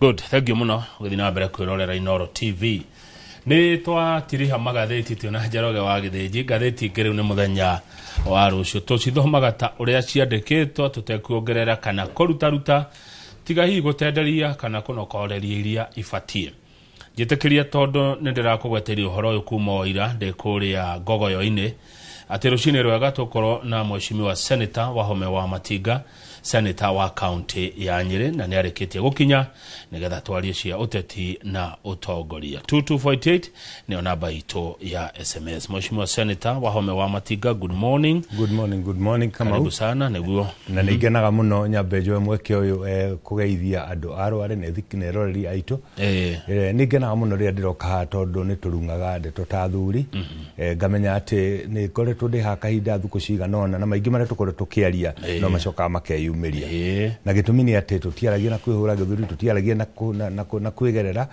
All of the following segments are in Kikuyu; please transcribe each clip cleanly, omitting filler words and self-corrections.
Good, thank you muno gũthiĩ na mbere kwĩrorera Inooro TV. Nĩ twatiriha magathĩti twĩ na Njoroge wa Gĩthĩnji. Ngathĩti ingĩ rĩu nĩ mũthenya wa rũciũ. Tũcithomaga ta ũrĩa ciandĩkĩtwo tũtekuongerera kana kũrutaruta, tiga hihi gũtenderia kana kũnokoreria iria ibatiĩ. Njĩtĩkĩria tondũ nĩ ndĩrakũgweteirie ũhoro ũyũ kuma o ira ndĩ kũrĩa Ngogoyo-inĩ atĩ rũcinĩ rwega tũkorwo na mheshimiwa Senator Wahome wa Matinga, Senator wa kaunti ya Nyĩrĩ, na nĩ arĩkĩtie gũkinya nĩgetha twarie cia ũteti na ũtongoria. 2248 nĩyo namba itũ ya SMS. Mheshimiwa Senator Wahome wa Matinga, good morning. Good morning, good morning, Kamau. Karibu sana. Nĩguo. Na nĩ ngenaga mũno nyambe njoe mweke ũyũ kũgeithia andũ a Rware na eroreri aitũ. Nĩ ngenaga mũno rĩrĩa ndĩroka haha tondũ nĩ tũrung'aga ndeto ta athuri. Ngamenya atĩ nĩ ngoretwo ndĩ haha kahinda thukũ cigana ũna na maingĩ marĩa tũkoretwo tũkĩaria no macokaga makeyumĩria. Na gĩtũmi nĩ atĩ tũtiaragia na kwĩhũra gĩthũri, tũtiaragia na kwĩgerera,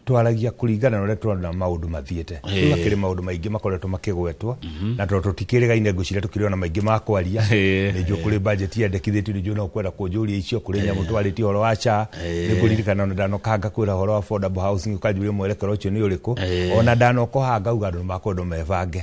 twaragia kũringana na ũrĩa tũrona maũndũ mathiĩte. Rĩu hakĩrĩ maũndũ maingĩ makoretwo makĩgwetwo, na tondũ tũtikĩrĩgaine ngwĩciria tũkĩrĩ ona maingĩ ma kwaria. Nĩ njũĩ kũrĩ budget yendekithĩtio, nĩ njũĩ no ũkwenda kũnjũria icio, kũrĩ nyamũ twarĩtie ũhoro wa SHA, nĩ ngũririkana ona ndanoka ngakwĩra ũhoro wa affordable housing, ũkanjũria mwerekero ũcio nĩ ũrĩkũ. Ona ndanoka haha ngauga andũ nĩ makwendwo mebange.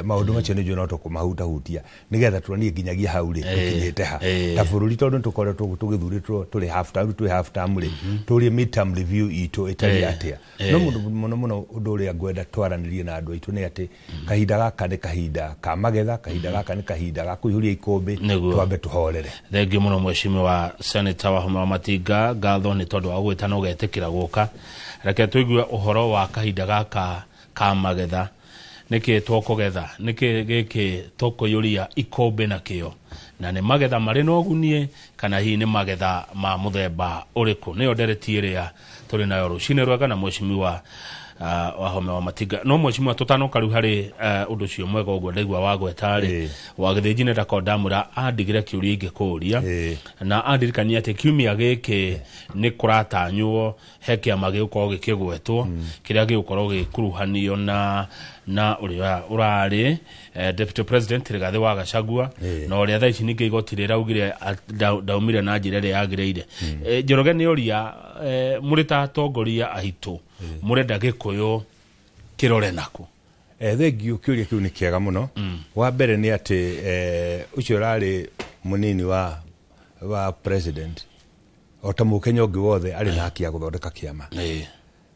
Maũndũ macio nĩ njũĩ no tũkũmahutahutia nĩgetha tuonie nginyagia hau rĩ tũkinyĩte ha ta bũrũri, tondũ nĩ tũkoretwo tũgĩthurĩtwo tũrĩ half term, twĩ half term rĩ, tũrie midterm review itũ ĩtariĩ atĩa. No mũndũ mũno mũno ũndũ ũrĩa ngwenda twaranĩrie na andũ aitũ nĩ atĩ kahinda gaka nĩ kahinda ka magetha, kahinda gaka nĩ kahinda ga kũihũria ikũmbĩ. Twambe tũhorere. Thengiũ mũno mheshimiwa Senator Wahome wa Matinga, ngatho nĩ tondũ wa gwĩta na ũgetĩkĩra gũka. Reke tũigue ũhoro wa kahinda gaka ka magetha, nĩkĩ tũkũgetha, nĩkĩ gĩkĩ tũkũiyũria ikũmbĩ nakĩo, na nĩ magetha marĩ na ũgunie kana hihi nĩ magetha ma mũthemba ũrĩkũ? Nĩyo ndereti ĩrĩa tũrĩ nayo rũcinĩ rwega na mheshimiwa Wahome wa Matinga. No mheshimiwa, tũtanoka rĩu harĩ ũndũ ũcio mwega ũguo ndaigua wagweta rĩ, wa Gĩthĩnji nĩ ndakorwo ndamwĩra andigĩre kĩũria ingĩkũria na andirikania atĩ kiumia gĩkĩ nĩ kũratanywo he kĩama gĩgũkorwo gĩkĩgwetwo kĩrĩa gĩgũkorwo gĩkuruhanio na ũrĩa ũrarĩ deputy president Rigathĩ wa Gachagua na ũrĩa thaa ici ningĩ igoti rĩraugire ndaumire na njĩra ĩrĩa yagĩrĩire. Njoroge nĩ oria, mũrĩ ta atongoria aitũ mũrenda Gĩkũyũ kĩrore naku? Thengiũ, kĩũria kĩu nĩ kĩega mũno. Wa mbere nĩ atĩ ũcio ũrarĩ mũnini wa president, o ta mũkenya ũngĩ wothe, arĩ na haki ya gũthondeka kĩama.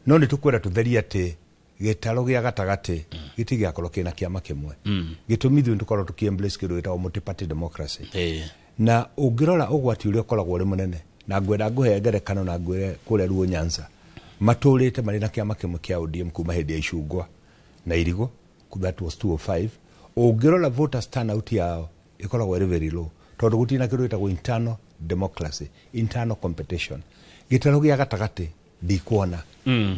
No nĩ tũkwenda tũtherie atĩ gĩtarũ gĩa gatagatĩ gĩtigĩakorwo kĩna kĩama kĩmwe. Gĩtũmi, ithuĩ nĩtũkorwo tũkĩ-embrace kĩndũ gĩtagwo multi-party democracy. Na ũngĩrora ũgwati ũrĩa ũkoragwo ũrĩ mũnene, na ngwenda ngũhe ngerekano na ngwĩre kũrĩa Luo Nyanza matũrĩte marĩ na kĩama kĩmwe kĩa ODM kuma hĩndĩ ya icungwa na irigũ, that was 205. Ũngĩrora voters turnout yao ĩkoragwo ĩrĩ very low tondũ gũtirĩ na kĩndũ gĩtagwo internal democracy, internal competition. Gĩtarũ gĩa gatagatĩ ndikuona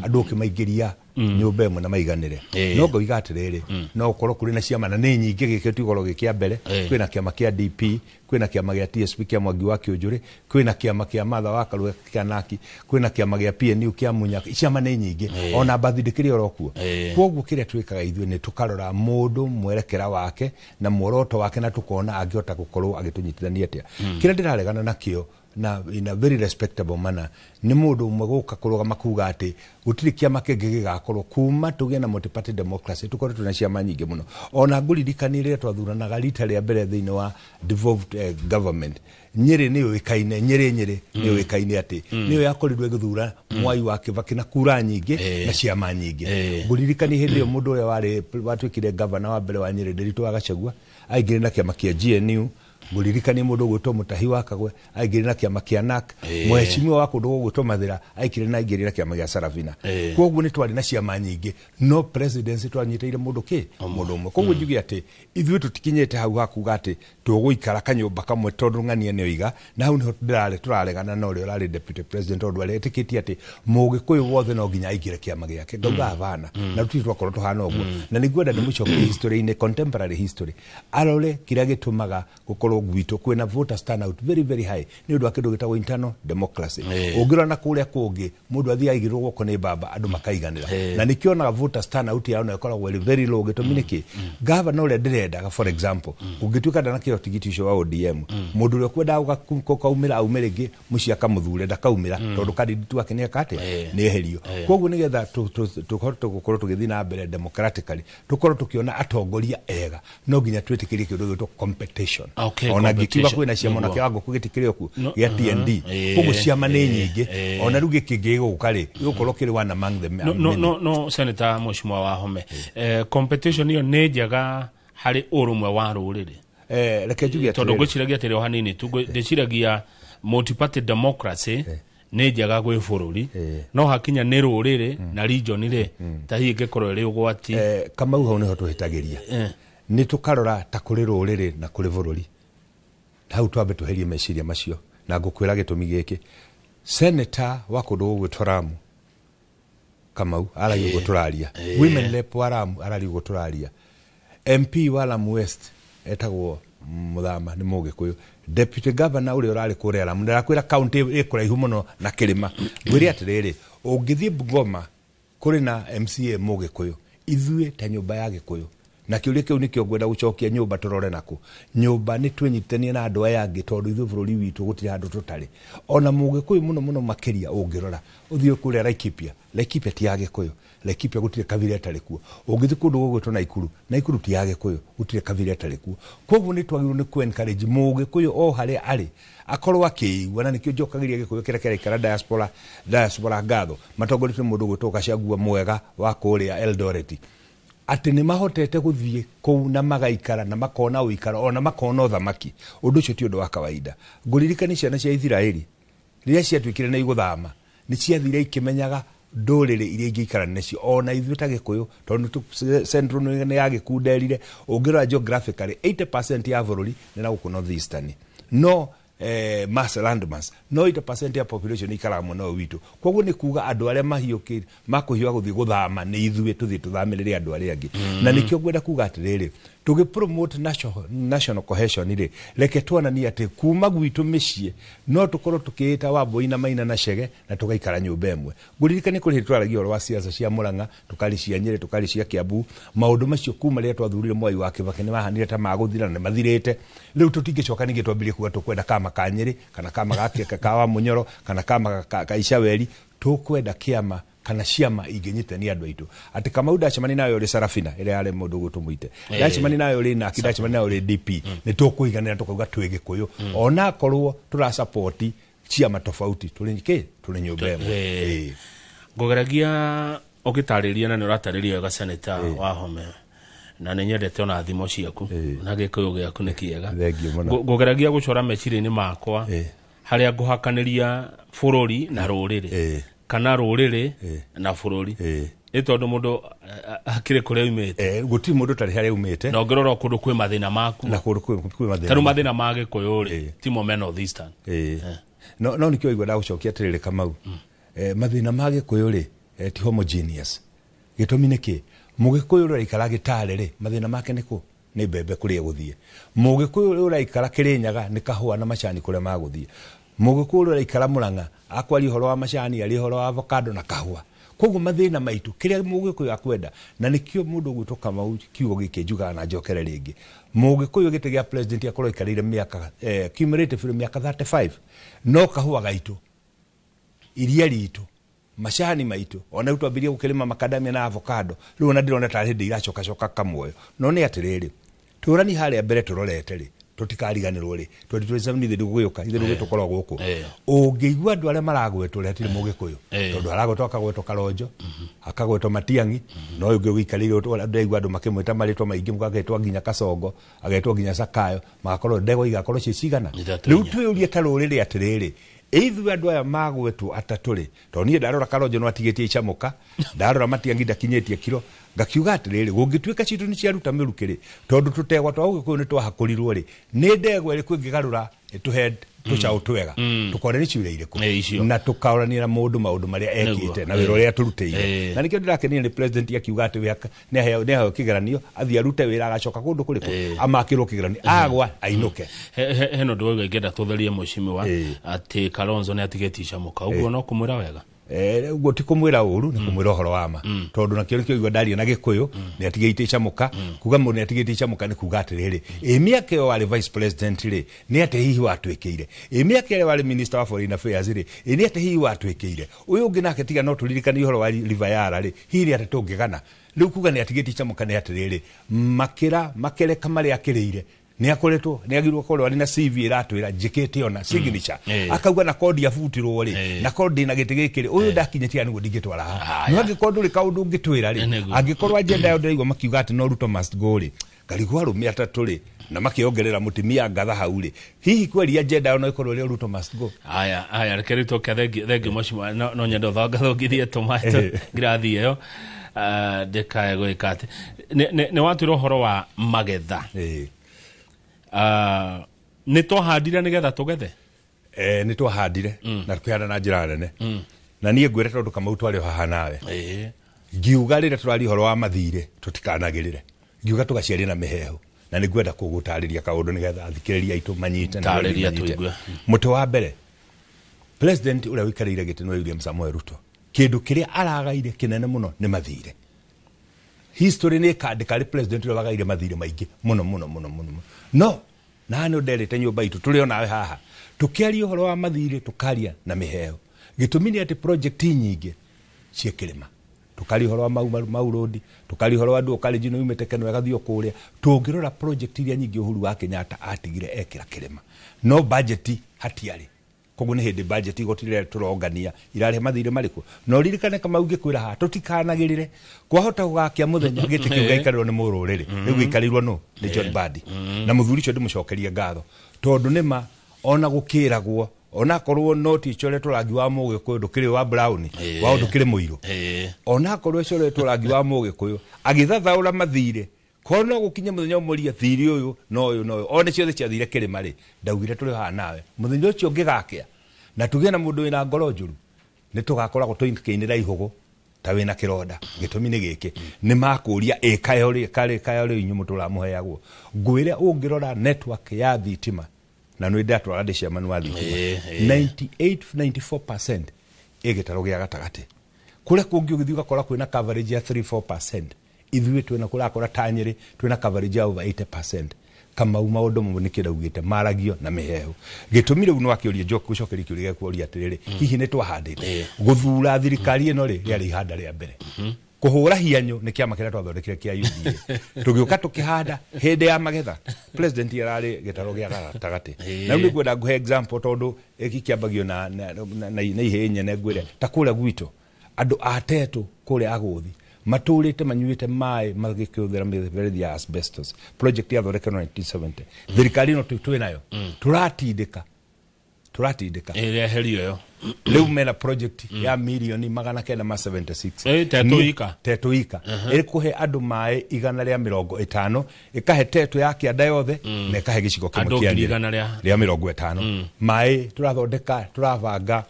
andũ ũkĩmaingĩria nyũmba ĩmwe na maiganĩre. No ngoiga atĩrĩrĩ, no ũkorwo kũrĩ na ciama na nĩ nyingĩ, gĩkĩ tigorwo gĩ kĩa mbere. Kwĩna kĩama kĩa DP, kwĩna kĩama gĩa TSP kĩa Mwangi wa Kĩũnjũrĩ, kwĩna kĩama kĩa Martha wa Karua kĩa Naki, kwĩna kĩama gĩa PNU kĩa Munya. Ciama nĩ nyingĩ, ona mbathi ndĩkĩrĩ oro kuo. Koguo kĩrĩa twĩkaga ithuĩ nĩ tũkarora mũndũ, mwerekera wake na muoroto wake, na tũkona angĩhota gũkorwo agĩtũnyitithania atĩa. Kĩrĩa ndĩraregana nakĩo na in a very respectable manner nĩ mũndũ ũmwe gũka kũrũgama kuga atĩ gũtirĩ kĩama kĩngĩ gĩgakorwo. Kuma tũgĩe na multi-party democracy tũkoretwo na ciama nyingĩ mũno. Ona ngũririkanie rĩrĩa twathuranaga rita rĩa mbere thĩinĩ wa devolved government, Nyĩrĩ nĩ yũĩkaine, Nyĩrĩ nĩ yũĩkaine atĩ nĩyo yakorirwo ĩgĩthura Mwai wa Kĩbakĩ na kura nyingĩ na ciama nyingĩ. Ngũririkanie hĩndĩ ĩyo mũndũ ũrĩa warĩ watuĩkire gavana wa mbere wa Nyĩrĩ, Nderitu wa Gachagua, aingĩrire na kĩama kĩa GNU. Ngũririkanie mũndũ ũgwĩtwo Mũtahi wa Kagwe aingĩrire na kĩama kĩa NAK. Mheshimiwa wa kũndũ gũgwĩtwo Mathĩra aikire na aingĩrire na kĩama gĩa Sarafina. Koguo nĩ twarĩ na ciama nyingĩ, no presidency twanyitĩire mũndũ kĩ mũndũ ũmwe. Koguo njuge atĩ ithuĩ tũtikinyĩte hau ha kuga atĩ tũgũikara kanyũmba kamwe, tondũ ng'ania nĩ oiga, na hau nĩho ndĩrarĩ tũraregana na ũrĩa ũrarĩ deputy president, tondũ aretĩkĩtie atĩ mũgĩkũyũ wothe no nginya aingĩre kĩama gĩake. Ngauga habana, na tũtirĩ twakorwo tũhana ũguo. Na nĩ ngwenda ndĩmũcokie history-inĩ, contemporary history, arore kĩrĩa gĩtũmaga gũkorwo gũgwĩtwo gwitũ kwĩna voters turnout very very high nĩ ũndũ wa kĩndũ gĩtagwo internal democracy. Ũngĩrora na kũrĩa kũngĩ, mũndũ athiĩ aigĩrwo guoko nĩ baba, andũ makaiganĩra, na nĩkĩonaga voters turnout yao nayo ĩkoragwo ĩrĩ very low. Gĩtũmi nĩ kĩ? Gavana ũrĩa ndĩrendaga, for example, ũngĩtuĩka ndanakĩheo tigiti ũcio wa ODM, mũndũ ũrĩa ũkwendaga gũkaumĩra aume rĩngĩ mũciĩ akamũthure, ndakaumĩra tondũ candidate wake nĩ eka atĩa? Nĩ eherio. Koguo nĩgetha tũhote gũkorwo tũgĩthiĩ na mbere democratically, tũkorwo tũkĩona atongoria ega, no nginya twĩtĩkĩrie kĩndũ gĩgwĩtwo competition. Ona ngĩkiuga competition. Kwĩna ciama, ona kĩwango gĩtikĩrĩ o kuo gĩa TND. Koguo ciama nĩ nyingĩ. Ona rĩu gĩkĩ gĩgũka rĩ, gĩgũkorwo kĩrĩ one among the No, no, many. no, no, Senator Mheshimiwa Wahome, competition ĩyo nĩ njega harĩ ũrũmwe wa rũrĩrĩ? Reke njuge Tondũ atĩrĩrĩ. Ngwĩciragia atĩrĩ, o hanini tu, ndĩciragia multi-party democracy nĩ njega gwĩ bũrũri, no hakinya nĩ rũrĩrĩ na region rĩ, ta hihi ĩngĩkorwo ĩrĩ ũgwati. Kamau, hau nĩho tũhĩtagĩria. Nĩ tũkarora ta kũrĩ rũrĩrĩ na kũrĩ bũrũri. Hau twambe tũherie meciria macio, na ngũkwĩra gĩtũmi gĩkĩ. Senator wa kũndũ gũgwĩtwo Ramu, Kamau, aragia ũguo tũraria, women rep wa Ramu araria ũguo tũraria, MP wa Lamu West etagwo Muthama, nĩ Mũgĩkũyũ, deputy governor ũrĩa ũrarĩ kũrĩa Lamu, ndĩrakwĩra county ĩ kũraihu mũno na kĩrĩma. Ngwĩre atĩrĩrĩ, ũngĩthiĩ Bungoma kũrĩ na MCA Mũgĩkũyũ. Ithuĩ ta nyũmba ya Gĩkũyũ, na kĩũria kĩu nĩkĩo ngwenda gũcokia, nyũmba tũrore nakũ? Nyũmba nĩ twĩnyitithanie na andũ aya angĩ, tondũ ithuĩ bũrũri witũ gũtirĩ handũ tũtarĩ. Ona Mũgĩkũyũ mũno mũno makĩria, ũngĩrora ũthiĩ kũrĩa Laikipia, Laikipia ti ya Gĩkũyũ, Laikipia gũtirĩ kabira ĩtarĩ kuo. Ũngĩthiĩ kũndũ gũgwĩtwo Naikuru, Naikuru ti ya Gĩkũyũ, gũtirĩ kabira ĩtarĩ kuo. Koguo nĩ twagĩrĩirwo nĩ kũ encourage Mũgĩkũyũ o harĩa arĩ akorwo akĩigua, na nĩkĩo njokagĩria Gĩkũyũ kĩrĩa kĩraikara diaspora ngatho, matongoretio nĩ mũndũ ũgwĩtwo Gachagua mwega wa kũrĩa Eldoret, atĩ nĩ mahotete gũthiĩ kũu na magaikara na makona ũikaro ona makona ũthamaki. Ũndũ ũcio ti ũndũ wa kawaida. Ngũririkani ciana cia Isiraeli rĩrĩa ciatuĩkire nĩ igũthama, nĩ ciathire ikĩmenyaga ndũrĩrĩ iria ingĩikara nacio. Ona ithuĩ ta Gĩkũyũ, tondũ central nĩ ya gĩkunderire, ũngĩrora geographically 80% ya bũrũri nĩ na gũkũ north eastern, no mass land mass, no 80% ya population ikaraga mwena ũyũ witũ. Koguo nĩ kuga andũ arĩa mahiũkĩ makũhiũha gũthiĩ gũthama nĩ ithuĩ, tũthiĩ tũthamĩrĩre andũ arĩa angĩ. Na nĩkĩo ngwenda kuga atĩrĩrĩ, tũgĩ promote national cohesion rĩ, reke tuonanie atĩ kuma gwitũ mĩciĩ no tũkorwo tũkĩĩta Wambũi na Maina na Chege na tũgaikara nyũmba ĩmwe. Ngũririkanie kũrĩ hĩndĩ twaragia ũhoro wa siasa cia Mũrang'a, tũkari cia Nyĩrĩ, tũkari cia Kiambu. Maũndũ macio kuma rĩrĩa twathurire Mwai wa Kibaki nĩ mahanire ta magũthira na nĩ mathirĩte. Rĩu tũtingĩcoka ningĩ twambĩrĩrie kuga tũkwenda kama ka Nyĩrĩ kana kama ga wa Mũnyoro kana kama ka Icaweri. Tũkwenda kĩama kana ciama ingĩnyitania andũ aitũ, atĩ Kamau ndacemania nayo ũrĩ Sarafina ĩrĩa yarĩ mũndũ ũgwĩtwo Mũite, ndacemania nayo ũrĩ Naki, ndacemania nayo ũrĩ DP, nĩ tũkũiganĩra tũkauga twĩ Gĩkũyũ, ona korwo tũra support ciama tofauti, tũrĩ kĩ? Tũrĩ nyũmba ĩmwe. Ngũgeragia ũgĩtarĩria, na nĩ ũratarĩria wega, Senator Wahome, na nĩ nyendete ona thimo ciaku na Gĩkũyũ gĩaku nĩ kĩega. Thengiũ mũno. Ngũgeragia gũcora meciria-inĩ makwa harĩa ngũhakanĩria bũrũri na rũrĩrĩ kana rũrĩrĩ na bũrũri, nĩ tondũ mũndũ akĩrĩ kũrĩa aumĩte. Gũtirĩ mũndũ ũtarĩ harĩa umĩte. Na ũngĩrora kũndũ kwĩ mathĩna maku. Na kũndũ kwĩ mathĩna. Ta rĩu mathĩna ma Gĩkũyũ rĩ, timo me North Eastern. No nĩkĩo igua ndagũcokia atĩrĩrĩ, Kamau, mathĩna ma Gĩkũyũ rĩ, ti homogeneous. Gĩtũmi nĩ kĩ? Mũgĩkũyũ ũrĩa ũraikara Gĩtare rĩ, mathĩna make nĩ kũ? Nĩ mbembe kũrĩa gũthiĩ. Mũgĩkũyũ ũrĩa ũraikara Kĩrĩnyaga nĩ kahũa na macani kũrĩa magũthiĩ. Mũgĩkũyũ ũrĩa ũraikara Mũrang'a akwaria ũhoro wa macani, aria ũhoro wa avocado na kahũa. Koguo mathĩna maitũ, kĩrĩa Mũgĩkũyũ akwenda, na nĩkĩo mũndũ ũgwĩtwo Kamau, kiugo gĩkĩ njugaga na njokere rĩngĩ, Mũgĩkũyũ gĩtĩ gĩa president akorwo aikarĩire mĩaka cumulative mĩaka 35, no kahũa gaitũ, iria ritũ, macani maitũ, ona rĩu twambirie gũkĩrĩma macadamia na avocado, rĩu ona ndĩrona tarĩ hĩndĩ iracokacoka kamuoyo. No nĩ atĩrĩrĩ, tũrani harĩa mbere tũrorete rĩ, tũtikariganĩrwo rĩ, 2027 ithuĩ ndũgũgĩũka, ithuĩ ndũgĩtũkorwo gũkũ. Ũngĩigua andũ arĩa maragwetwo rĩ, hatirĩ Mũgĩkũyũ, tondũ aragwetwo akagwetwo Karonjo, akagwetwo Matiang'i, no ũyũ ũngĩ ũgĩikarĩire ndĩraigua andũ makĩmwĩta marĩtwa maingĩ, agetwo nginya Kasongo, agetwo nginya Sakayo, magakorwo ndegwa igakorwo ciĩ cigana? Ithatũ, Rĩu inya. Twĩũrie ta rũrĩrĩ atĩrĩrĩ, ithuĩ andũ aya magwetwo atatũ rĩ, tondũ niĩ ndarora Karonjo no atigĩtie icamũka, ndarora Matiang'i ndakinyĩtie kiro, ngakiuga atĩrĩrĩ, gũngĩtuĩka citũ nĩ ciaruta mĩrukĩ rĩ, tondũ tũtegwa twa Ũgĩkũyũ nĩ twahakũrirwo rĩ, nĩ ndegwa ĩrĩkũ ĩngĩgarũra ĩtũhe Tũcaũ twega tũkore nĩ ciũria irĩkũ Ĩ, icio. Na tũkaũranĩra mũndũ maũndũ marĩa ekĩte na wĩra ũrĩa atũrutĩire. Na nĩkĩo ndĩrakenire nĩ president akiuga atĩ nĩ aheo kĩgeranio, athiĩ arute wĩra, agacoka kũndũ kũrĩkũ amakĩrwo kĩgeranio, agwa ainũke. Hena ũndũ wauga ingĩenda tũtherie, mheshimiwa, atĩ Kalonzo nĩ atigĩtie icamũka ũguo, no kũmwĩra wega. Ũguo ti kũmwĩra ũru, nĩ kũmwĩra ũhoro wa ma, tondũ nakĩo nĩkĩo igua ndaria na Gĩkũyũ nĩ atigĩte icamũka. Kuga mũndũ nĩ atigĩte icamũka nĩ kuga atĩrĩrĩ, ĩ mĩaka ĩyo warĩ vice president rĩ, nĩ atĩ hihi watwĩkĩire? Ĩ mĩaka ĩrĩa warĩ minister wa foreign affairs rĩ, ĩ nĩ atĩ hihi watwĩkĩire? Ũyũ ũngĩ nake, tiga no tũririkanie ũhoro wa River Yara rĩ, hihi nĩ atĩ tũngĩgana rĩu kuga nĩ atigĩte icamũka? Nĩ atĩrĩrĩ, makĩra makereka marĩa akĩrĩire, nĩ akoretwo nĩ agirwo gũkorwo arĩ na CV ĩratwĩra njĩkĩte ona signature, akauga na kondi abutirwo rĩ, na kondi na gĩtĩ gĩkĩ rĩ, ũyũ ndakinyĩtie nĩguo ndingĩtwara haha. No angĩkorwo ndũrĩ kaũndũ ũngĩtwĩra rĩ, angĩkorwo agenda yao ndĩraigua makiuga atĩ no Ruto must go rĩ, ngarigwo arũme atatũ rĩ, na makĩongerera mũtumia ngatha hau rĩ, hihi kweri agenda yao no ĩkorwo ĩrĩ Ruto must go? Aya, aya, reke rĩu tũke. Thengi, thengi, mheshimiwa. No nyende ũthongathongithie tũmaĩ ngirathi ĩyo. Ah, ndĩkae gwĩka atĩ nĩ watwĩra ũhoro wa magetha. Ah, nĩ twahandire nĩgetha tũgethe. Nĩ twahandire na tũkĩhanda na njĩra nene, na niĩ ngwĩre tondũ Kamau twarĩ o haha nawe, ngiuga rĩrĩa tũraria ũhoro wa mathirĩ tũtikanagĩrĩre, ngiuga tũgaciaria na mĩhehu, na nĩ ngwenda kũgũtarĩria kaũndũ nĩgetha athikĩrĩria aitũ manyite na Tarĩria manyite. tũigue. Mũtĩ wa mbere, president ũrĩa ũikarĩire gĩtĩ nĩwe William Samoei Ruto, kĩndũ kĩrĩa aragaire kĩnene mũno nĩ mathirĩ. History nĩ ĩkandĩka arĩ president ũrĩa wagaire mathirĩ maingĩ mũno mũno mũno mũno mũno. No na nĩ nderĩte nyũmba itũ tũrĩ onawe haha, tũkĩaria ũhoro wa mathirĩ tũkaria na mĩheo. Gĩtũmi nĩ atĩ project nyingĩ cia kĩrĩma, tukaria ũhoro wa mau mau road, tukaria ũhoro wa dual carriage nĩ yumĩte Keno ĩgathiĩ o kũrĩa. Tũngĩrora project iria nyingĩ Uhuru wa Kenyatta atigire ekĩra kĩrĩma, no budget hatiarĩ. Koguo nĩ hĩndĩ budget igoti rĩrĩa tũrongania irarĩha mathirĩ marĩkũ. Na ũririkane Kamau ngĩkwĩra haha tũtikanagĩrĩre, kwahota gũgakia mũthenya gĩtĩ kĩu gĩaikarĩrwo nĩ mũrũrĩrĩ. Rĩu gĩikarĩirwo nũ? Nĩ John Mbadi. Na mũthuri ũcio ndĩmũcokerie ngatho, tondũ nĩma ona gũkĩragwo, onakorwo noti ĩcoretwo rangi wa mũgĩkũyũ ndũkĩrĩ wa brown wa ndũkĩrĩ mũirũ, onakorwo ĩcoretwo rangi wa mũgĩkũyũ, agĩthathaũra mathirĩ, korwo no gũkinye mũthenya ũmũrie thirĩ ũyũ na ũyũ na ũyũ, one ciothe ciathire kĩrĩma rĩ, ndaugire tũrĩ haha nawe mũthenya ũcio ũngĩgakĩa na tũgĩe na mũndũ wĩna ngoro njũru, nĩ tũgakoragwo tũkĩinĩra ihũgũ ta wĩna kĩronda. Gĩtũmi nĩ gĩkĩ, nĩ makũria ĩkayo rĩ karĩ kayo rĩ inyuĩ mũtũramũheagwo. Ngwĩre ũngĩrora network ya thitima, na nĩ ndatwara ndĩ chairman wa thitima, 98 94% ĩ gĩtarũ gĩa gatagatĩ. Kũrĩa kũngĩ ũgĩthiĩ ũgakora kwĩna coverage ya 3 4%. Ithuĩ twĩna kũrakora ta Nyĩrĩ twĩna coverage ya over 80%. Kamau, maũndũ mamwe nĩkĩo ndaugĩte maragio na mĩhehu. Gĩtũmi rĩu no akĩũria njoke gũcokeria kĩũria gĩaku ũria atĩrĩrĩ, hihi nĩ twahandĩte? Gũthura thirikari ĩno rĩ, rĩarĩ ihanda rĩa mbere. Kũhũra hianyũ nĩ kĩama kĩrĩa twathondekire kĩa UDA, tũgĩũka tũkĩhanda. Hĩndĩ ya magetha president ararĩ gĩtarũ gĩa gatagatĩ. Na rĩu nĩngwenda ngũhe example, tondũ gĩkĩ kĩambagio na ihĩĩ nyene. Ngwĩre ta kũrĩa gwitũ andũ a Tetũ kũrĩa Agũthi matũrĩte manyuĩte maĩ magĩkĩhũthĩra mĩberethi ya asbestos. Project yathondeketwo 1970, thirikari ĩno twĩ nayo tũratindĩka tũratindĩka. Ĩreherio ĩyo. Rĩu mena project ya mirioni 976. Tetũ ika. Tetũ ika ĩkũhe andũ maĩ 150, ĩkahe Tetũ ya kĩanda yothe na ĩkahe gĩcigo kĩmwe Andũ kĩa ngiri Nyĩrĩ. igana rĩa 50 maĩ tũrathondeka, tũrabanga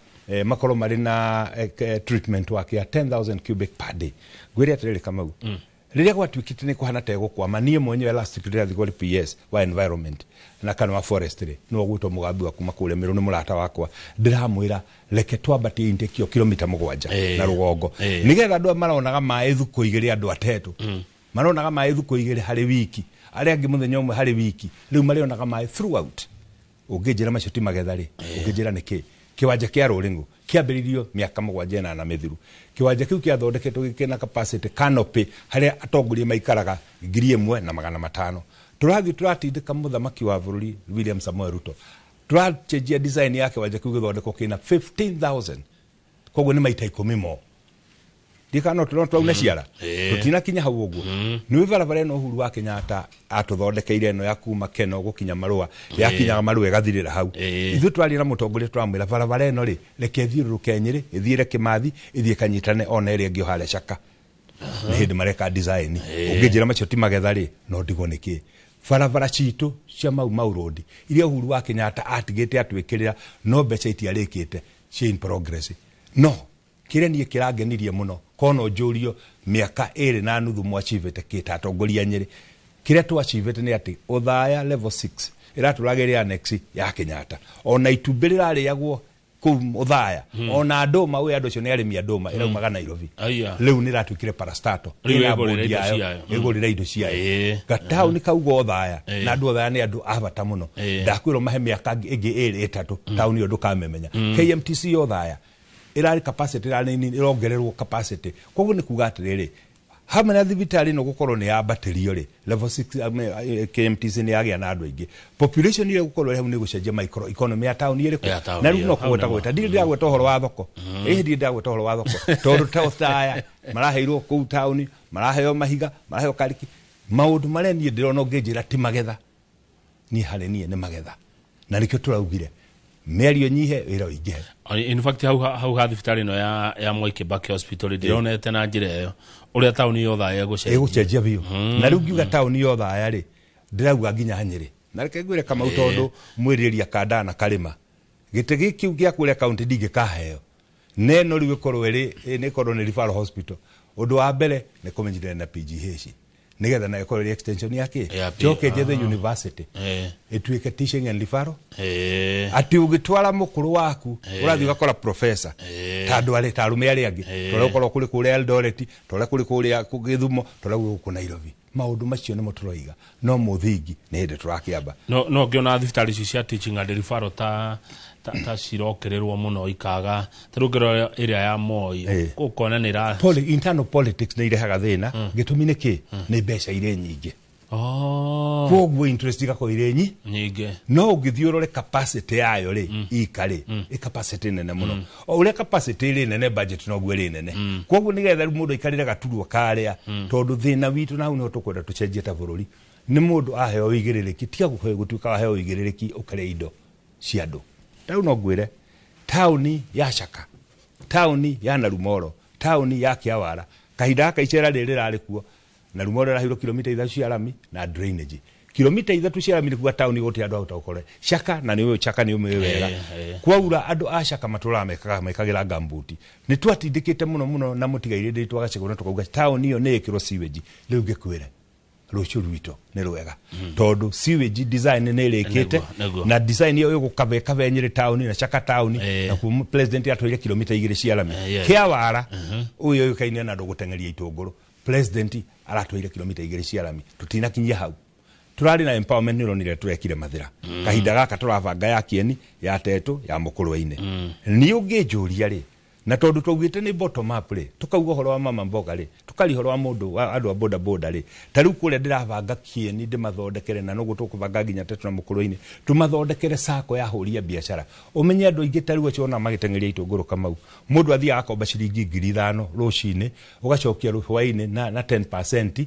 makorwo marĩ na treatment work ya 10,000 cubic per day. Ngwĩre atĩrĩrĩ Kamau, rĩrĩa gwatuĩkĩte nĩ kũhana ta ĩgũkwama, niĩ mwenyewe last week ndĩrathiĩ kũrĩ PS wa environment na kana wa forestry, nĩwe ũgwĩtwo Mũgambi wa kuma kũrĩa Mĩrũ, nĩ mũrata wakwa, ndĩramwĩra reke twambatie intake ĩyo kilomita 7 na rũgongo, nĩgetha andũ aya maronaga maĩ thukũ 2, andũ atetũ maronaga maĩ thukũ 2 harĩ wiki, arĩa angĩ mũthenya ũmwe harĩ wiki, rĩu marĩonaga maĩ throughout. Ũngĩnjĩra macio ti magetha rĩ, ũngĩnjĩra nĩ kĩ? Kĩwanja kĩa Rũrĩng'ũ kĩambĩrĩirio mĩaka 7 8 mĩthiru. Kĩwanja kĩu kĩathondeketwo gĩkĩna capacity canopy harĩa atongoria maikaraga 1,500. Tũrathiĩ tũratindĩka mũthamaki wa bũrũri William Samoei Ruto, tũracenjia design ya kĩwanja kĩu gĩthondekwo kĩna 15,000, koguo nĩ maita 10 mo. Ndikana no tũrona twauna ciara tũtinakinya hau ũguo. Nĩ barabara ĩno Uhuru wa Kenyatta atũthondekeire ĩno ya kuma Keno gũkinya Marũa, yakinyaga Marũa ĩgathirĩra hau. Ithuĩ twaria na mũtongoria tũramwĩra barabara ĩno rĩ, reke ĩthiũrũrũke Nyĩrĩ, ĩthiĩre Kĩmathi, ĩthiĩ ĩkanyitane ona ĩrĩa ĩngĩ o harĩa Caka. Nĩ hĩndĩ mareka design. Ũngĩnjĩra macio ti magetha rĩ, no ndigwo nĩkĩ. Barabara citũ cia Mau Mau Road iria Uhuru wa Kenyatta atigĩte atwĩkĩrĩra, no mbeca itiarĩkĩte, cia in progress. No kĩrĩa niĩ kĩrangenirie mũno, kono njũrio mĩaka 2.5 mwachivĩte kĩ ta atongoria Nyĩrĩ, kĩrĩa twachivĩte nĩ atĩ Othaya level 6 ĩratũraga ĩrĩ annex ya Kenyatta, ona itumbĩ rĩrarĩagwo kũu Othaya, ona ndũma, ũyũ andũ acio nĩ arĩmi a ndũma, ĩraumaga Nairobi. Aya. Rĩu nĩ ĩratuĩkire parastato. Rĩu Ĩna ĩgũrĩra board indo yayo, ciayo. Ĩgũrĩra indo ciayo. Gataũni kau Othaya, na andũ Othaya nĩ andũ a bata mũno. Ndakwĩrwo mahe mĩaka ĩngĩ 2 3, taũni ĩyo ndũkamĩmenya. KMTC Othaya ĩrarĩ capacity ĩrarĩ nini, ĩrongererwo capacity. Koguo nĩ kuga atĩrĩrĩ, hamwe na thibitarĩ ĩno gũkorwo nĩ yambatĩrio rĩ, level 6, KMTC nĩ yagĩa na andũ aingĩ, population ĩrĩa gũkorwo ĩrĩ hau nĩ gũcenjia micro economy ya taũni ĩrĩkũ. Ya taũni Na rĩu ĩyo, no hau kũgweta nĩma. gweta, ndirĩ ndĩragweta ũhoro wa thoko, ĩhĩ ndirĩ ndĩragweta ũhoro wa thoko, tondũ ta Othaya maraheirwo kũu taũni, maraheo mahiga, maraheo kariki, maũndũ marĩa niĩ ndĩrona ũngĩnjĩra ti magetha, niĩ harĩ niĩ nĩ magetha, na nĩkĩo tũraugire mĩario nyihe, wĩra ũingĩhe. In fact, hau ha thibitarĩ ĩno ya Mwai Kibaki Hospital ndĩronete na njĩra ĩyo ũrĩa taũni ya Othaya ĩgũcenjia. Ĩgũcenjia biũ. Na rĩu ngiuga taũni ya Othaya rĩ, ndĩrauga nginya Nyĩrĩ, na reke ngwĩre Kamau, tondũ mwĩrĩria kandana na karĩma gĩtĩ gĩkĩ gĩa kũrĩa kaunti ndingĩkaheo neno rĩu ĩkorwo ĩrĩ nĩ ĩkorwo nĩ referral hospital. Ũndũ wa mbere nĩ kũmenyithania na PGH, nĩgetha nayo ĩkorwo ĩrĩ extension ya kĩ. Ya P- Njoke njethe university ĩtuĩke teaching and referral, atĩ ũgĩtwara mũkũrũ waku ũrathiĩ ũgakora professor ta andũ arĩa ta arũme arĩa angĩ, torĩa ũkorwo kũrĩ kũrĩa Eldoret, torĩa kũrĩ kũrĩa Gĩthumo, torĩa gwĩ gũkũ Nairobi. Maũndũ macio nĩmo tũroiga, no mũthingi nĩ hĩndĩ tũrakĩamba. No ngĩona thibitarĩ ici cia teaching and referral ta cirokĩrĩrwo mũno, ikaga ta rĩu ngĩrora ĩrĩa ya Moi, ũkona nĩ ĩra Internal politics nĩ irehaga thĩna. Gĩtũmi nĩ kĩ? Nĩ mbeca irĩ nyingĩ. Oh, koguo interest igakorwo irĩ nyingĩ. No ũngĩthiĩ ũrore capacity yayo rĩ, ika rĩ, ĩ capacity nene mũno. O ũrĩa capacity ĩrĩ nene, budget noguo ĩrĩ nene. Koguo nĩgetha rĩu mũndũ aikarĩre gaturwa karĩa, tondũ thĩna witũ na hau nĩho tũkwenda tũcenjie ta bũrũri, nĩ mũndũ aheo ũigĩrĩrĩki, tiga gũtuĩka waheo ũigĩrĩrĩki ũkarĩa indo cia andũ. Ta rĩu no ngwĩre taũni ya Caka, taũni ya Narumoro, taũni ya Kĩawara, kahinda gaka icera rĩrĩ rĩrarĩ kuo, Narumoro ĩraheirwo kilomita 3 cia rami na drainage. Kilomita 3 cia rami nĩ kuga taũni gũtirĩ andũ ahota gũkorwo Caka, na nĩ ũĩ Caka, nĩ ũmĩũĩ wega. Kwaura andũ a Caka matũraga mekagĩra gambuti. Nĩ twatindĩkĩte mũno mũno na mũtigairĩ ndĩ twagacĩgwo, na tũkauga taũni ĩyo nĩ ĩkĩrwo sewage. Rĩu ngĩkwĩre rũciũ rwitũ nĩ rwega, tondũ sewage design nĩ ĩrĩkĩte. Nĩguo. Na design ĩyo ĩgũkabe Nyĩrĩ taũni na Caka taũni. Na kuo president atwĩire kilomita 2 cia rami. Kĩawara ũyũ ũyũkaine na andũ gũteng'eria itũngũrũ, president aratwĩire kilomita 2 cia rami. Tũtinakinyia hau, turarĩ na empowerment, nĩ ũronire turekire Mathĩra. Kahinda gaka tũrabanga ya Kieni, ya Tetũ, ya Mũkũrwe-inĩ. Niĩ ũngĩnjũria rĩ, na tondũ twaugĩte nĩ bottom up rĩ, tukauga ũhoro wa mama mboga rĩ, tukaria ũhoro wa mũndũ wa andũ a boda boda rĩ, ta rĩu kũrĩa ndĩrabanga Kieni ndĩmathondekere, na noguo tũkũbanga nginya Tetũ na Mũkũrwe-inĩ, tũmathondekere sako ya hũri ya biacara. Ũmenye andũ aingĩ ta rĩu acio ona magĩteng'eria itũngũrũ, Kamau, mũndũ athiaga akomba ciringi 5,000 rũcinĩ, ũgacokia hwaĩ-inĩ na 10%,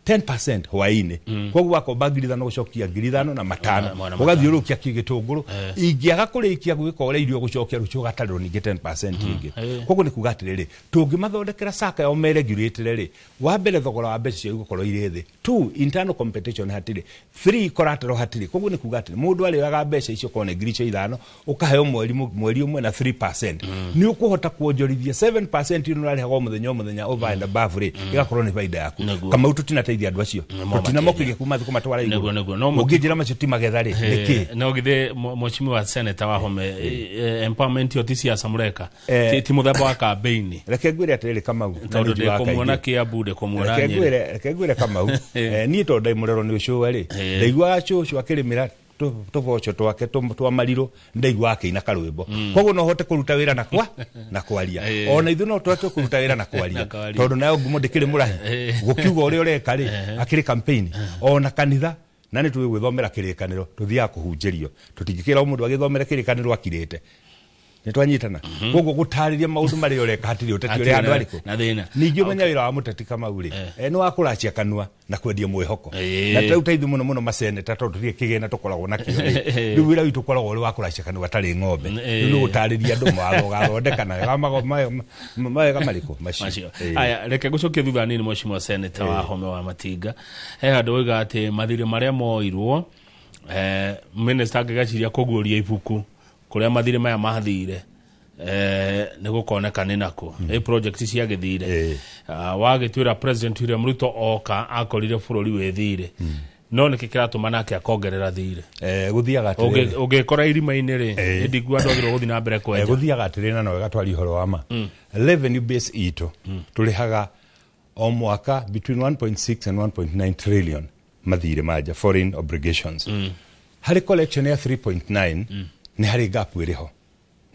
10% hwaĩ-inĩ. Koguo wakomba 5,000, ũgacokia 5,500. Magana. Ũgathiũrũrũkia gĩtũngũrũ, ingĩaga kũrĩkia gwĩka ũrĩa irio gũcokia rũciũ, ũgatarĩrwo ningĩ 10% ĩngĩ. Koguo nĩ kuga atĩrĩrĩ, tũngĩmathondekera saka yao meregurĩtĩre rĩ, wa mbere thogora wa mbeca ciao igũkorwo irĩ thĩ, two, internal competition hatirĩ, three, collateral hatirĩ. Koguo nĩ kuga atĩrĩ, mũndũ arĩoyaga mbeca icio, korwo nĩ 5,000, ũkaheo mweri ũmwe na 3%, nĩ ũkũhota kuonjorithia 7% ĩno ũrarĩhaga o mũthenya o mũthenya over and above rĩ, ĩgakorwo nĩ baida yaku. Kamau, tũtinateithia andũ acio. Nĩmo. Tũtinamokĩria kuma thĩ kũmatwara igũrũ. Nĩguo. No Ũngĩnjĩra macio ti magetha rĩ, nĩkĩ? No githĩ mheshimiwa senator Wahome, empowerment ĩyo ti siasa mũreka? Ti mũthemba wa campaign? Reke ngwĩre atĩrĩrĩ, Kamau, na Tondũ nĩ njugaga ndĩkũmuona kaingĩ. Kiambu, ndĩkũmuona Reke Nyĩrĩ. ngwĩre Kamau, niĩ tondũ ndĩ mũrerwo nĩ ũcũwe rĩ, ndaiguaga cũcũ akĩrĩmĩra tũboco twake twa marirũ, ndaiguaga akĩina karwĩmbo. Koguo no hote kũruta wĩra na kwaria. Ona ithuĩ no tũhote kũruta wĩra na kwaria. Na kwaria. Tondũ nayo ngumo ndĩkĩrĩ mũrahi gũkiuga ũrĩa ũreka rĩ, akĩrĩ campaign ona kanitha, na nĩ tũĩ gwĩthomera kĩrĩkanĩro, tũthiaga kũhunjĩrio, tũtingĩkĩra mũndũ agĩthomere kĩrĩkanĩro akirĩte. Nĩ twanyitana. Koguo gũtarĩria maũndũ marĩa ũreka hatirĩ ũteti ũrĩ handũ harĩkũ. Na thĩna. Ningĩ ũmenye wĩra wa mũteti Kamau rĩ, nĩ wa kũracia kanua na kwendia mwĩhoko. Na rĩu ta ithuĩ mũno mũno maseneta, tondũ tũtirĩ kĩgĩna tũkoragwo nakĩo rĩ, rĩu wĩra witũ ũkoragwo ũrĩ wa kũracia kanua tarĩ ng'ombe. Rĩu nĩ gũtarĩria andũ mawatho ũgathondeka na wega mawega marĩkũ macio. Macio. Aya, reke ngũcokie thutha nini. Mheshimiwa Senator wa Home wa Matinga, he handũ oiga atĩ mathirĩ marĩa moirwo, minister angĩgeciria kũguũria ibuku kũrĩa mathirĩ maya mathire, nĩ gũkoneka nĩ nakũ ĩ project ciagĩthire. Wagĩtuĩra President William Ruto oka akorire bũrũri wĩ thirĩ, no nĩkĩ kĩratũma nake akongerera thirĩ? Gũthiaga atĩrĩrĩ. Ũngĩkora irima-inĩ rĩ, ndingua andũ agĩrĩirwo gũthiĩ na mbere kwenja. Gũthiaga atĩrĩrĩ, na no wega twaria ũhoro wa ma. Revenue base itũ tũrĩhaga o mwaka between 1.6 and 1.9 trillion mathirĩ manja, foreign obligations. Harĩ collection ya 3.9 nĩ harĩ gap ĩrĩ ho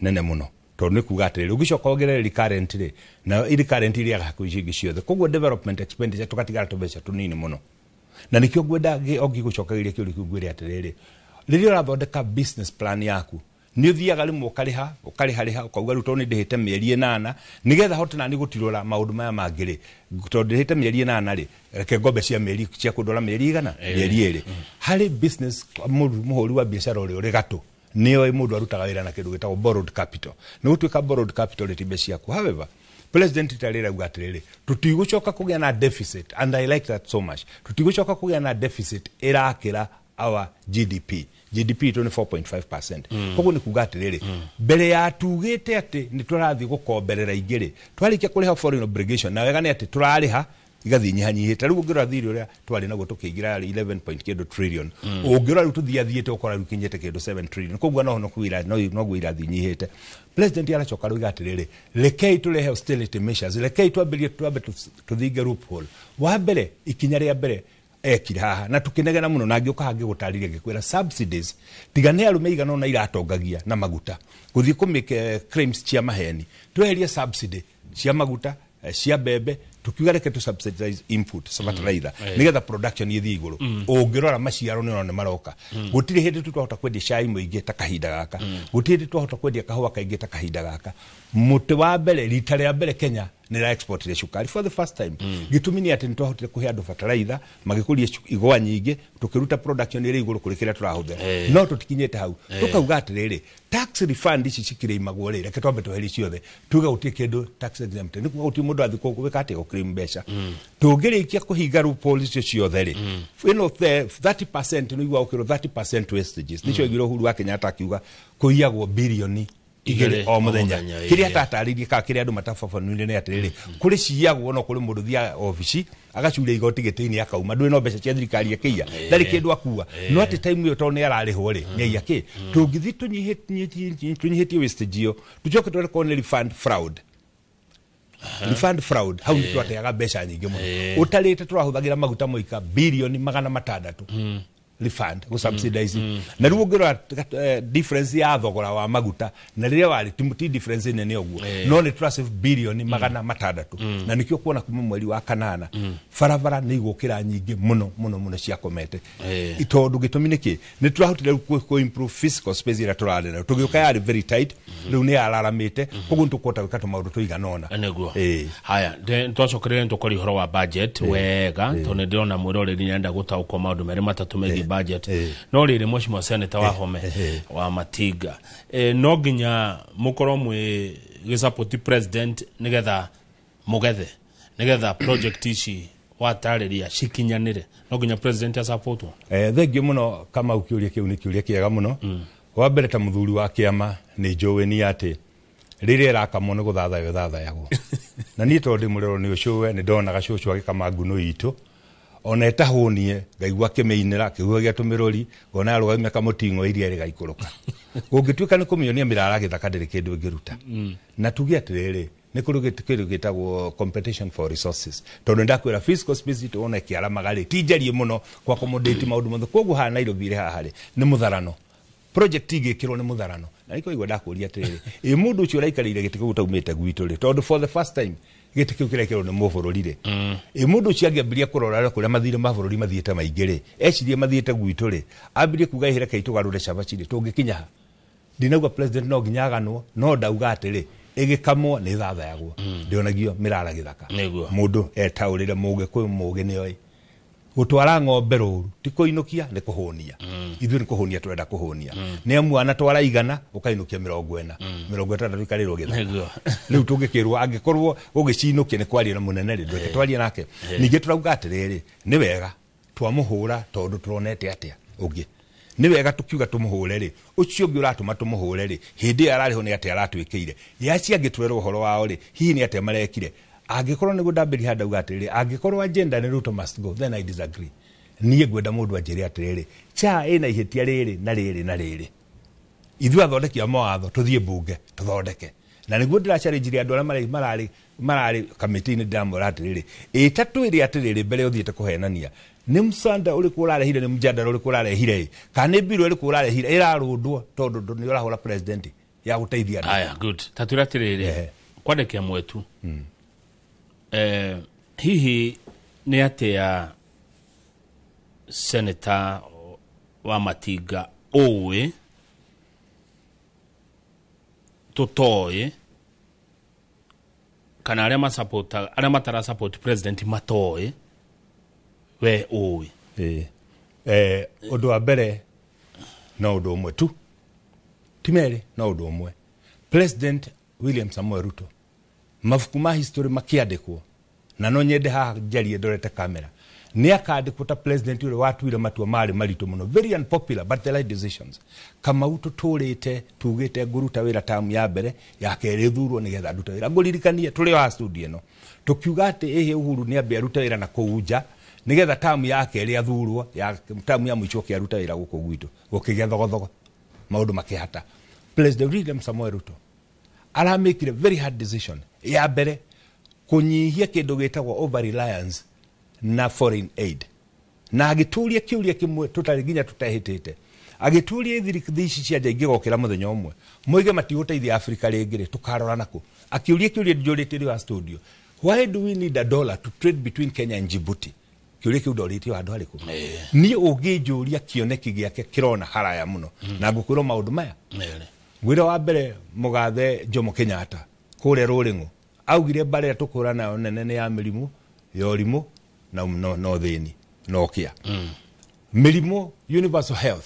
nene mũno, tondũ nĩ kuga atĩrĩrĩ, ũngĩcoka wongerere recurrent rĩ, nayo recurrent ĩrĩaga hakuhĩ icio ingĩ ciothe, koguo development expenditure tũgatigara tũbeca tũnini mũno. Na nĩkĩo ngwenda ngĩgũcokagĩria kĩũria kĩu, ngwĩre atĩrĩrĩ, rĩrĩa ũrathondeka business plan yaku, nĩ ũthiaga rĩmwe ũkarĩha ũkarĩha rĩha, ũkauga rĩu tondũ nĩ ndĩhĩte mĩeri 8 nĩgetha hote nani gũtirũra maũndũ maya mangĩ rĩ, tondũ ndĩhĩte mĩeri 8 rĩ, reke ngombe cia mĩeri cia kũndwara mĩeri 100, mĩeri 2. Harĩ business mũhũri wa biacara ũrĩa ũrĩ gatũ nĩoĩ mũndũ arutaga wĩra na kĩndũ gĩtagwo borrowed capital. Nĩ gũtuĩka borrowed capital rĩ, ti mbeca ciaku. However, president rita rĩrĩ auga atĩrĩrĩ, tũtigũcoka kũgĩa na deficit, and I like that so much. Tũtigũcoka kũgĩa na deficit ĩrakĩra our GDP. GDP itũ nĩ 4.5%. Koguo nĩ kuga atĩrĩrĩ, mbere ya tugĩte atĩ nĩ tũrathiĩ gũkomberera ingĩ rĩ, twarĩkia kũrĩha foreign obligation, na wega nĩ atĩ tũrarĩha igathiĩ nyihanyihĩte. Rĩu ũngĩrora thirĩ ũrĩa twarĩ naguo tũkĩingĩra yarĩ 11 point kĩndũ trillion, ũngĩrora rĩu tũthiathiĩte ũkora rĩu kinyĩte kĩndũ 7 trillion. Koguo no noguo irathiĩ nyihĩte. President aracoka rĩu atĩrĩrĩ, rekei tũrehe austerity measures, rekei twambĩrĩrie twambe tũthinge loophole. Wa mbere, ikinya rĩa mbere ekire haha na tukinegena muno, na ngĩũka hangĩ gũtarĩria ngĩkwĩra subsidies tiga nĩ arũme igana ũna iratongagia na maguta gũthiĩ kũmĩke claims cia maheni. Tweherie subsidy cia maguta, cia mbembe, tukiuga reke tu subsidize input fertilizer nigetha production ĩthiĩ igũrũ. Ũngĩrora maciaro nĩ ũrona nĩ maroka. Gũtirĩ hĩndĩ tu twahota kwendia cai mũingĩ ta kahinda gaka, gũtirĩ hĩndĩ twahota kwendia kahũa kaingĩ ta kahinda gaka. Mũtĩ wa mbere, rita rĩa mbere Kenya nĩ ra exportire cukari for the first time. Gĩtũmi nĩ atĩ nĩ twahotire kũhe andũ fertilizer, magĩkũria igwa nyingĩ, tũkĩruta production ĩrĩ igũrũ kũrĩ kĩrĩa tũrahũthĩra. No tũtikinyĩte hau. Tũkauga atĩrĩrĩ, tax refund ici cikĩrĩimagwo rĩ, reke twambe tweherie ciothe, tuge gũtirĩ kĩndũ tax exempt. Nĩ kuga gũtirĩ mũndũ athiĩ gwĩka atĩ gũclaim mbeca. Tũngĩrĩkia kũhinga loophole icio ciothe rĩ, ĩno 30% nĩ igua gũkĩrwo 30% wastages, nĩcio aigire Uhuru wa Kenyatta akiuga kũiyagwo birioni 2 o mũthenya. Kĩrĩa atatarĩirie kana kĩrĩa andũ matababanuire nĩ atĩrĩrĩ, kũrĩ ciyagwo, no kũrĩ mũndũ thiaga obici agacuria igoti gĩtĩ-inĩ akauma, ndũrĩ no mbeca cia thirikari akĩiya, ndarĩ kĩndũ akua, no atĩ time ĩyo tondũ nĩ ararĩhwo rĩ, nĩ aiya kĩ. Tũngĩthiĩ tũnyihĩtie wastage ĩyo, tũcoke twere korwo nĩ refund fraud, refund fraud, hau nĩ twateaga mbeca nyingĩ mũno. Ũtarĩte tũrahũthagĩra maguta moika birioni 600 refund gũ subsidize. Na rĩu ũngĩrora difference ya thogora wa maguta na rĩrĩa warĩ ti difference nene ũguo, no nĩ tũrasave birioni 600. Na nĩkĩo kuona kuma mweri wa kanana barabara nĩ igũkĩra nyingĩ mũno mũno mũno ciakomete, tondũ gĩtũmi nĩ kĩ? Nĩ tũrahotire rĩu kũ improve fiscal space ĩrĩa tũrarĩ nayo. Tũgĩũka yarĩ very tight, rĩu nĩ yararamĩte, koguo nĩ tũkũhota gwĩka tũmaũndũ tũigana ũna. Nĩguo. Haya, twacokereire tũkoria ũhoro wa budget wega, tondũ nĩ ndĩrona mwĩroreri nĩarenda gũtaũkwo maũndũ merĩ matatũ megiĩ budget. No rĩrĩ, mheshimiwa senator wa Home wa Matinga, no nginya mũkorwo mwĩ gĩsupport president nĩgetha mũgethe, nĩgetha project ici watarĩria cikinyanĩre, no nginya president asupportwo? Thengiũ mũno Kamau, kĩũria kĩu nĩ kĩũria kĩega mũno. Wa mbere, ta mũthuri wa kĩama nĩ njũĩ ni atĩ rĩrĩa ĩrakamwo nĩ gũthathayo ĩthathayagwo, na niĩ tondũ ndĩ mũrero nĩ ũcũwe, nĩ ndonaga cũcũ agĩkama ngunũ itũ ona ĩtahũnie, ngaigua akĩmĩinĩra akĩhuhagia tũmĩrũri, ngona arũgamia kamũting'o iria rĩgaikũrũka. Ũngĩtuĩka nĩ kũmĩonia mĩrara gĩthaka, ndĩrĩ kĩndũ ĩngĩruta. Na tuge atĩrĩrĩ, nĩ kũrĩ kĩndũ gĩtagwo competition for resources, tondũ nĩndakwĩra fiscal space itũ ona ĩkĩaramaga rĩ, ti njariĩ mũno kwa accommodate maũndũ mothe. Koguo haha Nairobi rĩ, haha rĩ nĩ mũtharano, project igĩkĩrwo nĩ mũtharano. Na nĩkĩo igua ndakũria atĩrĩrĩ, ĩ mũndũ ũcio ũraikarĩire gĩtĩ kĩu ũtaumĩte gwitũ rĩ, tondũ for the first time gĩtĩ kĩu kĩrekĩrwo nĩ mũbũrũri rĩ, ĩ mũndũ ũcio angĩambirie kũrora kũrĩa mathirĩ ma bũrũri mathiĩte maingĩ rĩ, ecirie mathiĩte gwitũ rĩ, ambirie kuga ĩ rekei tũgarũre cabaci rĩ, tũngĩkinya ha? Ndinauga president no nginya aganwo, no ndauga atĩrĩ ĩgĩkamwo nĩ thathayagwo, ndĩonagio mĩrara gĩthaka. Nĩguo. Mũndũ etaũrĩre mũgĩkũyũ mũgĩ nĩoĩ gũtwara ng'ombe rũru ti kũinũkia, nĩ kũhũnia. Ithuĩ nĩ kũhũnia tũrenda kũhũnia, nĩ amu anatwara 100 ũkainũkia 40, 60 ikarĩrwo gĩthaka. Nĩguo. Rĩu tũngĩkĩrwo angĩkorwo gũgĩcinũkia nĩ kwaria na mũnene rĩ, ndweke twarie nake. Ningĩ tũrauga atĩrĩrĩ, nĩ wega twamũhũra tondũ tũronete atĩa ũngĩ. Nĩ wega tũkiuga tũmũhũre rĩ, ũcio ũngĩ ũratũma tũmũhũre rĩ, hĩndĩ ĩyo ararĩho nĩ atĩa aratwĩkĩire? Ya acio angĩ twerwo ũhoro wao rĩ, hihi nĩ atĩa marekire? Angĩkorwo nĩguo ndambĩrĩria ndauga atĩrĩrĩ, angĩkorwo agenda nĩ Ruto must go, then I disagree. Niĩ ngwenda mũndũ anjĩre atĩrĩrĩ, cha ĩna ihĩtia rĩrĩ na rĩrĩ na rĩrĩ, ithuĩ athondeki a mawatho tũthiĩ mbunge tũthondeke. Na nĩguo ndĩracarenjirie andũ arĩa mararĩ kamĩtĩ-inĩ, ndĩramwĩra atĩrĩrĩ, ĩta twĩre atĩrĩrĩ, mbere ũthiĩte kũhenania nĩ msanda ũrĩkũ ũrarehire, nĩ mjadala ũrĩkũ ũrarehire ĩ, kana nĩ mbirũ ĩrĩkũ ũrarehire ĩrarũndwo tondũ nĩ ũrahũra president ya gũteithia andũ. Aya, good. Ta twĩre atĩrĩrĩ, kwandĩkia mwetu, hihi nĩ atĩa senator wa Matinga ũĩ tũtoĩ, kana arĩa masapota, arĩa matara support president matoĩ, we ũĩ? Ũndũ wa mbere no ũndũ ũmwe tu, ti merĩ, no ũndũ ũmwe. President William Samoei Ruto, mabuku ma history makĩandĩkwo, na no nyende haha njarie ndorete kamera, nĩ akandĩkwo ta president ũrĩa watuire matua marĩ maritũ mũno, very unpopular but the right decisions. Kamau, tũtũrĩte tugĩte ngũruta wĩra tamu ya mbere, ya kerĩ thurwo nĩgetha ndute wĩra. Ngũririkanie tũrĩ o haha studio ĩno tũkiuga atĩ ĩhĩ Uhuru nĩ ambe arute wĩra na kũu nja nĩgetha tamu ya kerĩ athurwo, ya tamu ya mũico ũke arute wĩra gũkũ gwitũ. Gũkĩgĩa thogothogo, maũndũ makĩhata. President William Samoei Ruto aramĩkire very hard decision ya mbere, kũnyihia kĩndũ gĩtagwo over reliance na foreign aid, na agĩtũria kĩũria kĩmwe tũtarĩ nginya tũtehĩtĩte, agĩtũria ithirikthi ici cia nja ingĩgokĩra mũthenya ũmwe moige matigũteithia Afrika rĩngĩ rĩ, tũkarora nakũ? Akĩũria kĩũria njũrĩtie rĩ wa studio, why do we need a dollar to trade between Kenya and Djibouti? Kĩũria kĩu ndorĩtio handũ harĩkũ. Niĩ ũngĩnjũria kĩoneki gĩake kĩrona haraya mũno, na ngũkwĩrwo maũndũ maya. Merĩ. Ngwĩra wa mbere, mũgathe Jomo Kenyatta kũrĩa Rũrĩng'ũ augire mbara ĩrĩa tũkũra nayo nene nĩ ya mĩrimũ ya ũrimũ na ũthĩni na ũkĩa. Mĩrimũ, universal health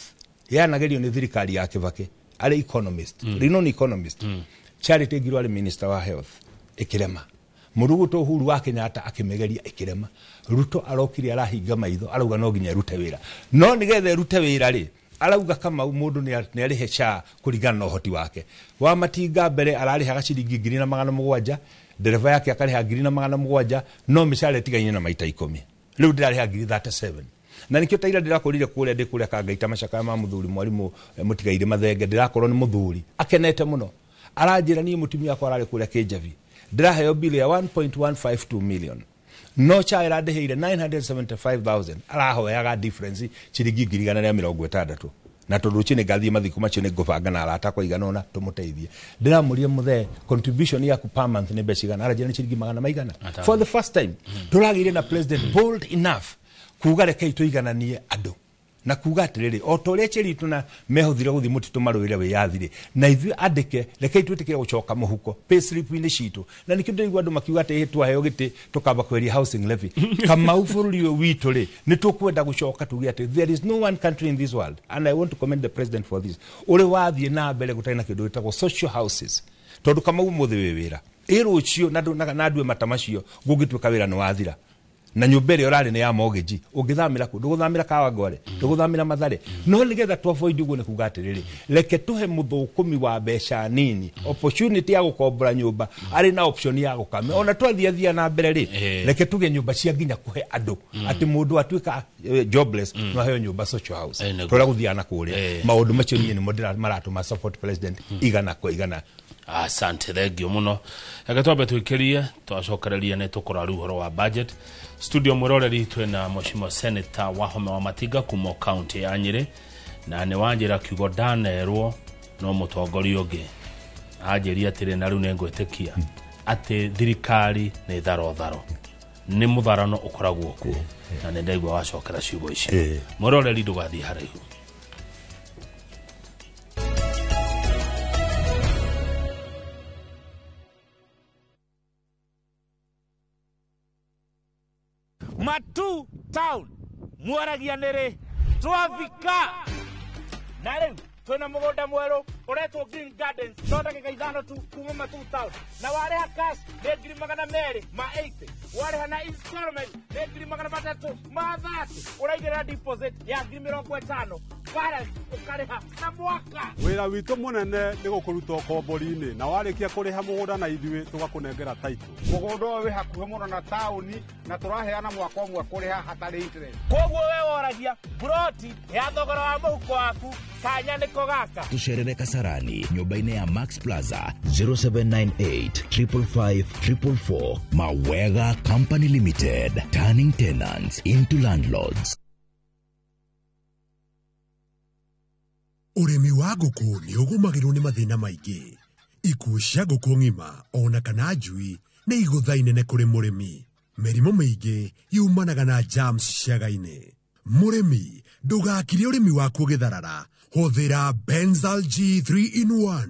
yanagerio nĩ thirikari ya Kibaki arĩ economist, renowned economist. Charity Ngilu arĩ minister wa health, ĩkĩrema. Mũrugũto Uhuru wa Kenyatta akĩmĩgeria, ĩkĩrema. Ruto arokire arahinga maitho, arauga no nginya ĩrute wĩra, no nĩgetha ĩrute wĩra rĩ, arauga Kamau mũndũ nĩ arĩhe SHA kũringana na ũhoti wake. Wa Matinga mbere ararĩhaga ciringi 1700, ndereba yake akarĩha 1700, no mĩcara ĩtigaine na maita 10. Rĩu ndĩrarĩha ngiri 37, na nikio taira ndĩrakorire kũrĩa ndĩ kũrĩa Kangaita macakaya ma mũthuri mwarimũ, mũtigaire Mathenge, ndĩrakorwo nĩ mũthuri akenete mũno, aranjĩra niĩ mũtumia wakwa ararĩ kũrĩa Kĩnjabi, ndĩraheo bill ya 1.152 million, no cha ĩrandĩhĩire 975,000, arahoyaga difference ciringi 160,000, na tondũ rũciũ nĩngathiĩ mathiko macio, nĩ ngũbanga na arata akwa igana ũna tũmũteithie. Ndĩramũria, mũthee, contribution yaku per month nĩ mbeca igana? Aranjĩra nĩ ciringi magana maigana. For the first time tũragĩire na president bold enough kuga rekei tũigananie andũ, na kuga atĩrĩrĩ, o ta ũrĩa Cheritũ na mehothire gũthiĩ mũtitũ marũĩre wĩyathi rĩ, na ithuĩ andĩke rekei twĩtĩkĩre gũcoka mũhuko pay slip-inĩ citũ. Na nĩkĩo ndĩraigua andũ makiuga atĩ twaheo gĩtĩ tũkamba kweheria housing levy. Kamau, bũrũri ũyũ witũ rĩ, nĩ tũkwenda gũcoka tuge atĩ there is no one country in this world, and I want to commend the president for this, ũrĩ wathiĩ na mbere gũtarĩ na kĩndũ gĩtagwo social houses. Tondũ Kamau, ũmũthĩ wĩ wĩra, ĩ rũciũ na ndue mata macio gũngĩtuĩka wĩra nĩ wathira na nyũmba ĩrĩa ũrarĩ nĩ ya mortgage, ũngĩthamĩra kũ? Ndũgũthamĩra Kawangware, ndũgũthamĩra Mathare. No nĩgetha tu avoid ũguo, nĩ kuga atĩrĩrĩ, reke tũhe mũthũkũmi wa mbeca nini opportunity ya gũkombora nyũmba, arĩ na option ya gũkame ona twathiathia na mbere rĩ, reke tuge nyũmba cia nginya kũhe andũ atĩ mũndũ atuĩka jobless no aheo nyũmba social house. Nĩguo. Tũrĩa gũthiaga na kũrĩa maũndũ macio, niĩ nĩmo maratũma support president 100%. Asante, thengio mũno. Reke twambe twĩkĩrie, twacokereria nĩ tũkũra rĩu ũhoro wa budget. Studio mwĩroreri twĩna mheshimiwa senator Wahome wa Matinga kuma kaunti ya Nyĩrĩ, na nĩ wanjĩra kiugo ndanerwo no mũtongoria ũngĩ anjĩria atĩrĩ, na rĩu nĩ ngwĩtĩkia atĩ thirikari nĩ tharotharo, nĩ mũtharano ũkoragwo kuo, na nĩ ndaigua wacokera ciugo icio. Mwĩroreri, ndũgathiĩ haraihu. Mwaragia nĩ rĩ twafika na rĩu twĩna mũgũnda mwerũ ũretwo Green Gardens, no ndagĩka 5 tu kuma Matuu Town, na warĩha cash nĩ 280,000, warĩha na installment nĩ 330,000, ũraigĩrĩra deposit ya 50,000, balance ũkarĩha na mwaka. Wĩra witũ mũnene nĩ gũkũruta ũkombori-inĩ, na warĩkia kũrĩha mũgũnda na ithuĩ tũgakũnengera title. Mũgũnda ũyũ wĩ hakuhĩ mũno na taũni na tũraheana mwaka ũmwe kũrĩha hatarĩ interest. Koguo we woragia buroti ya thogora wa mũhuko waku, kanya nĩko gaka. Tucerere Kasarani nyũmba-inĩ ya Max Plaza, 0798 555 444. Mawega Company Limited, turning tenants into landlords. Ũrĩmi wa ngũkũ nĩ ũgũmagĩrwo nĩ mathĩna maingĩ. Ikuũ cia ngũkũ ng'ima ona kana njui nĩ igũtha inene kũrĩ mũrĩmi. Mĩrimũ mĩingĩ yumanaga na germs ciaga-inĩ. Mũrĩmi, ndũgakire ũrĩmi waku ũgĩtharara. Hũthĩra Benzal G3 in 1.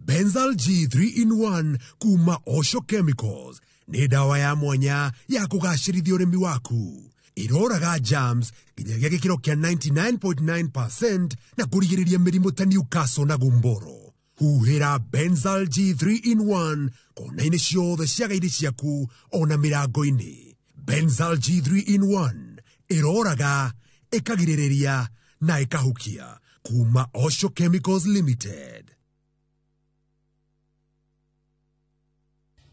Benzal G3 in 1 kuma Osho Chemicals nĩ ndawa ya mwanya ya kũgacĩrithia ũrĩmi waku. Iroraga germs nginyagia gĩkĩro kĩa 99.9% na kũrigĩrĩria mĩrimũ ta Newcastle na Gumboro. Huhĩra Benzal G3 in 1 kona-inĩ ciothe ciaga-inĩ ciaku ona mĩrango-inĩ. Benzal G3 in 1 ĩroraga, ĩkagirĩrĩria na ĩkahukia kuma Osho Chemicals Limited.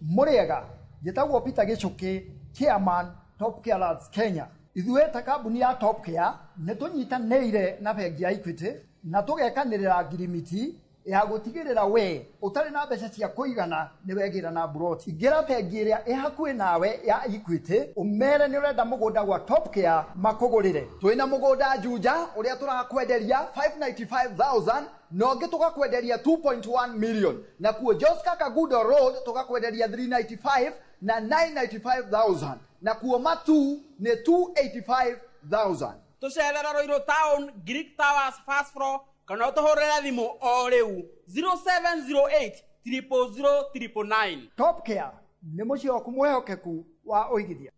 Mũrĩega, njĩtagwo Peter Gĩchũkĩ, chairman Top Care Lads Kenya. Ithuĩ ta kambuni ya Top Care nĩ tũnyitanĩire na bengi ya Equity na tũgekanĩrĩra ngirimiti ya gũtigĩrĩra we ũtarĩ na mbeca cia kũigana nĩ wegĩra na buroti. Ingĩra bengi ĩrĩa ĩ hakuhĩ nawe ya Equity ũmere nĩ ũrenda mũgũnda gwa Top Care makũgũrĩre. Twĩna mũgũnda Juja ũrĩa tũrakwenderia 595,000 na ũngĩ tũgakwenderia 2.1 million, na kuo Joska Kagudo Road tũgakwenderia 395 na 995,000, na kuo Matuu nĩ 285,000. Tũcerera Ruiru Town, Greek Towers first floor, kana ũtũhũrĩre thimũ o rĩu 0708 000 999. Top Care nĩ mũciĩ waku mwĩhokeku wa ũigithia.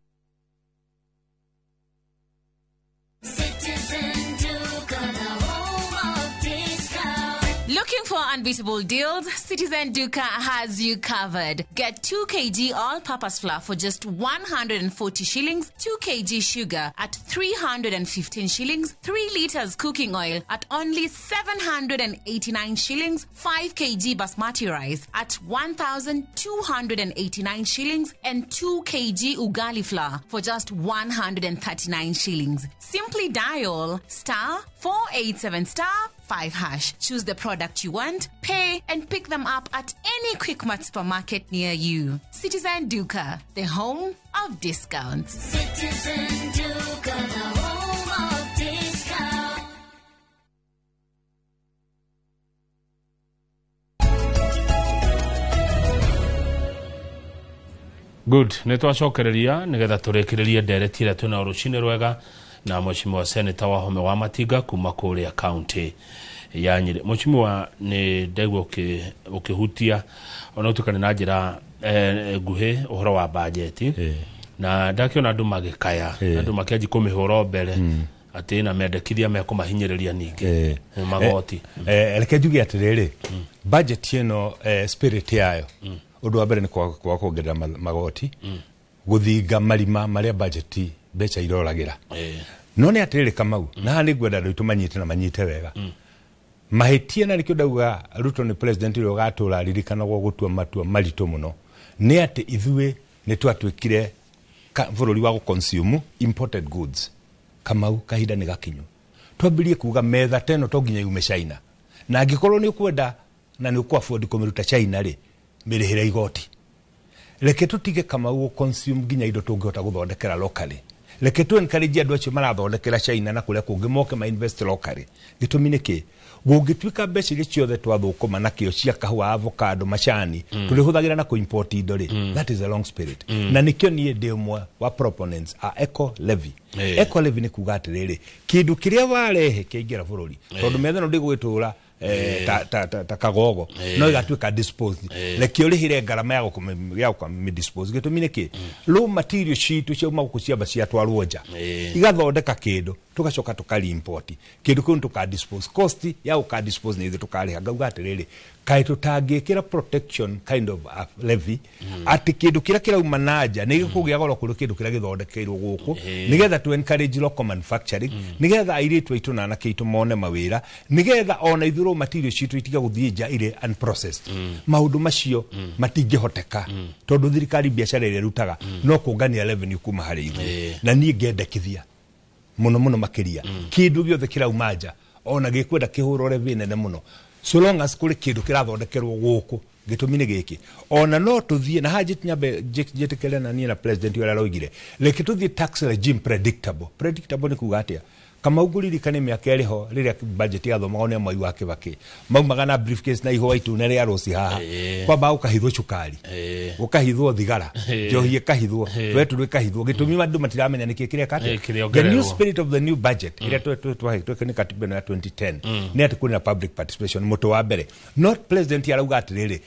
Citizen Duka, the home of discount. Looking for unbeatable deals? Citizen Duka has you covered. Get 2 kg all-purpose flour for just 140 shillings, 2 kg sugar at 315 shillings, 3 liters cooking oil at only 789 shillings, 5 kg basmati rice at 1,289 shillings, and 2 kg ugali flour for just 139 shillings. Simply dial star 487 star 5 hash. Choose the product you want, pay, and pick them up at any Quickmart supermarket near you. Citizen Duka, the home of discounts. Citizen Duka, the home of discount. Good, nĩ twacokereria nĩgetha tũrĩkĩrĩrie ndereti ĩrĩa twĩna rũcinĩ rwega na mheshimiwa Senator Wahome wa Matinga kuma kũrĩa kaunti ya Nyĩrĩ. Mheshimiwa, nĩ ndaigua ũkĩhutia ona ũtuĩka nĩ na njĩra nguhĩ ũhoro wa bajeti, na ndakĩona andũ magĩkaya, andũ makĩanji kũmĩhũra mbere atĩ na mendekithia mekũmahinyĩrĩria ningĩ magoti. Reke njuge atĩrĩrĩ, budget ĩno spirit yayo ũndũ wa mbere nĩ kwaga kuongerera magoti, gũthinga marima marĩa budget mbeca iroragĩra. No nĩ atĩrĩrĩ Kamau, na haha nĩ ngwenda andũ aitũ manyite na manyite wega. Mahĩtia, na nĩkĩo ndauga Ruto nĩ president ũrĩa ũgatũra aririkanagwo gũtua matua maritũ mũno, nĩ atĩ ithuĩ nĩ twatuĩkire bũrũri wa gũ-consume imported goods. Kamau, kahinda nĩ gakinyu twambĩrie kuga metha ta ĩno to nginya yume China, na angĩkorwo nĩ ũkwenda na nĩ ũkũ afford kũmĩruta China rĩ, mĩrĩhĩre igoti. Reke tũtige Kamau gũ-consume nginya indo tũngĩhota gũthondekera locally. Reke tu encourage andũ acio marathondekera China na kũrĩa kũngĩ moke ma invest locally. Gĩtũmi nĩ kĩ? Gũngĩtuĩka mbeca iria ciothe twathũkũma nakĩo cia kahũa, avocado, macani, tũrĩhũthagĩra na kũ-import indo rĩ, that is a wrong spirit. Na nĩkĩo niĩ ndĩ ũmwe wa proponents a eco levy. Eco levy nĩ kuga atĩrĩrĩ, kĩndũ kĩrĩa warehe kĩaingĩra bũrũri, tondũ metha ĩno ndĩgũgĩtũra ta kagogo no igatuĩka disposed. Reke ũrĩhĩre ngarama ya gũkũmĩ dispose. Gĩtũmi nĩ kĩ? Raw material citũ ciauma gũkũ ciamba ciatwarwo nja, igathondeka kĩndũ, tũgacoka tũkari-import kĩndũ kĩu, tũka dispose. Cost ya gũka dispose nĩ ithuĩ tũkarĩha. Ngauga atĩrĩrĩ, kaĩ tũtangĩkĩra protection kind of a levy atĩ kĩndũ kĩrĩa kĩrauma na nja nĩ gĩkũgĩa goro kũrĩ kĩndũ kĩrĩa gĩthondekeirwo gũkũ, nĩgetha to encourage local manufacturing, nĩgetha airĩtu aitũ na anake aitũ mone mawĩra, nĩgetha ona ithuĩ raw material citũ itige gũthiĩ nja irĩ unprocessed. Maũndũ macio matingĩhoteka tondũ thirikari biacara ĩrĩa ĩrutaga no kũngania revenue kuma harĩ ithuĩ. Na niĩ ngendekithia mũno mũno makĩria, kĩndũ gĩothe kĩrauma nja ona gĩkwenda kĩhũrwo levy nene mũno, so long as kũrĩ kĩndũ kĩrathondekerwo gũkũ. Gĩtũmi nĩ gĩkĩ, ona no tũthiĩ na haha nyambe njĩtĩkĩre na niĩ na president ũrĩa aroigire, reke tũthiĩ tax regime predictable. Predictable nĩ kuga atĩa? Kamau, ngũririkane mĩaka ĩrĩ ho rĩrĩa budget yathomagwo nĩ Mwai wa Kĩbakĩ, maumaga na briefcase na ihũa itune rĩa rũci haha. Kwamba gũkahithwo cukari, gũkahithwo thigara, njohi ĩkahithwo, betũrũ ĩkahithwo. Gĩtũmi andũ matiramenya nĩkĩ kĩreka atĩa. Kĩrĩa The new ongererwo. spirit of the new budget ĩrĩa twahĩtũkire nĩ katiba ĩno ya 2010 nĩ atĩ kũrĩ na public participation mũtĩ wa mbere. Not president arauga atĩrĩrĩ,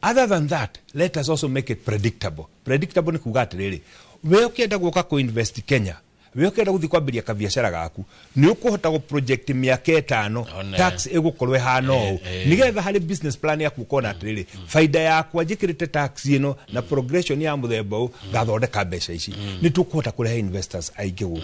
other than that, let us also make it predictable. Predictable nĩ kuga atĩrĩrĩ, we ũkĩenda gũka kũ-invest Kenya, we ũkĩenda gũthiĩ kwambĩrĩria kabiacara gaku, nĩ ũkũhota gũ project mĩaka 5 One. tax ĩgũkorwo ĩhana ũũ, nĩgetha harĩ business plan yaku ũkona atĩrĩrĩ, baida yakwa njĩkĩrĩte tax ĩno na progression ya mũthemba ũũ, ngathondeka mbeca ici, nĩ tũkũhota kũrehe investors aingĩ gũkũ.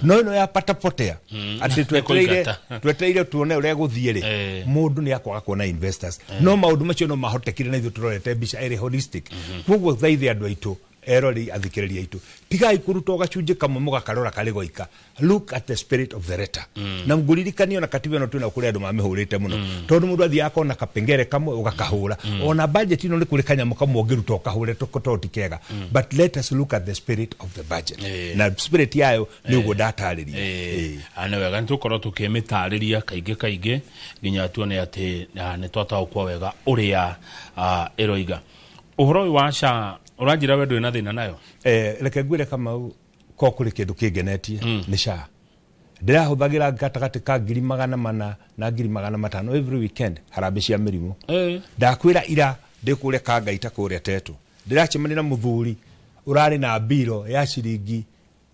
No ĩno ya patapotea atĩ twetereire Kũingata. twetereire tuone ũrĩa gũthiĩ rĩ, mũndũ nĩ akwaga kuona investors. No maũndũ macio no mahotekire na ithuĩ tũrorete mbica ĩrĩ holistic. Koguo thaithe andũ aitũ, erori, athikĩrĩria aitũ, tigai kũruta o gacunjĩ kamwe mũgakarora karĩ goika. Look at the spirit of the letter. Na ngũririkanie ona katiba ĩno twĩna kũrĩ andũ mamĩhũrĩte mũno, tondũ mũndũ athiaga akona kapengere kamwe ũgakahũra. Ona budget ĩno nĩ kũrĩ kanyamũ kamwe ũngĩruta ũkahũre tondũ ti kega, but let us look at the spirit of the budget. Na spirit yayo nĩ ũguo ndatarĩria. Nĩ wega, nĩ tũkorwo tũkĩmĩtarĩria kaingĩ kaingĩ nginya tuone atĩ nĩ twataũkwo wega ũrĩa ĩroiga. Ũhoro ũyũ wa SHA ũranjĩra we ndũrĩ na thĩna nayo? Reke ngwĩre Kamau, ko kũrĩ kĩndũ kĩngenetie nĩ SHA. Ndĩrahũthagĩra gatagatĩ ka 400,000 na 500,000 every weekend harambĩ cia mĩrimũ. Ndakwĩra ira ndĩ kũrĩa Kangaita kũrĩa Tetũ, ndĩracemania na mũthuri ũrarĩ na mbiro ya ciringi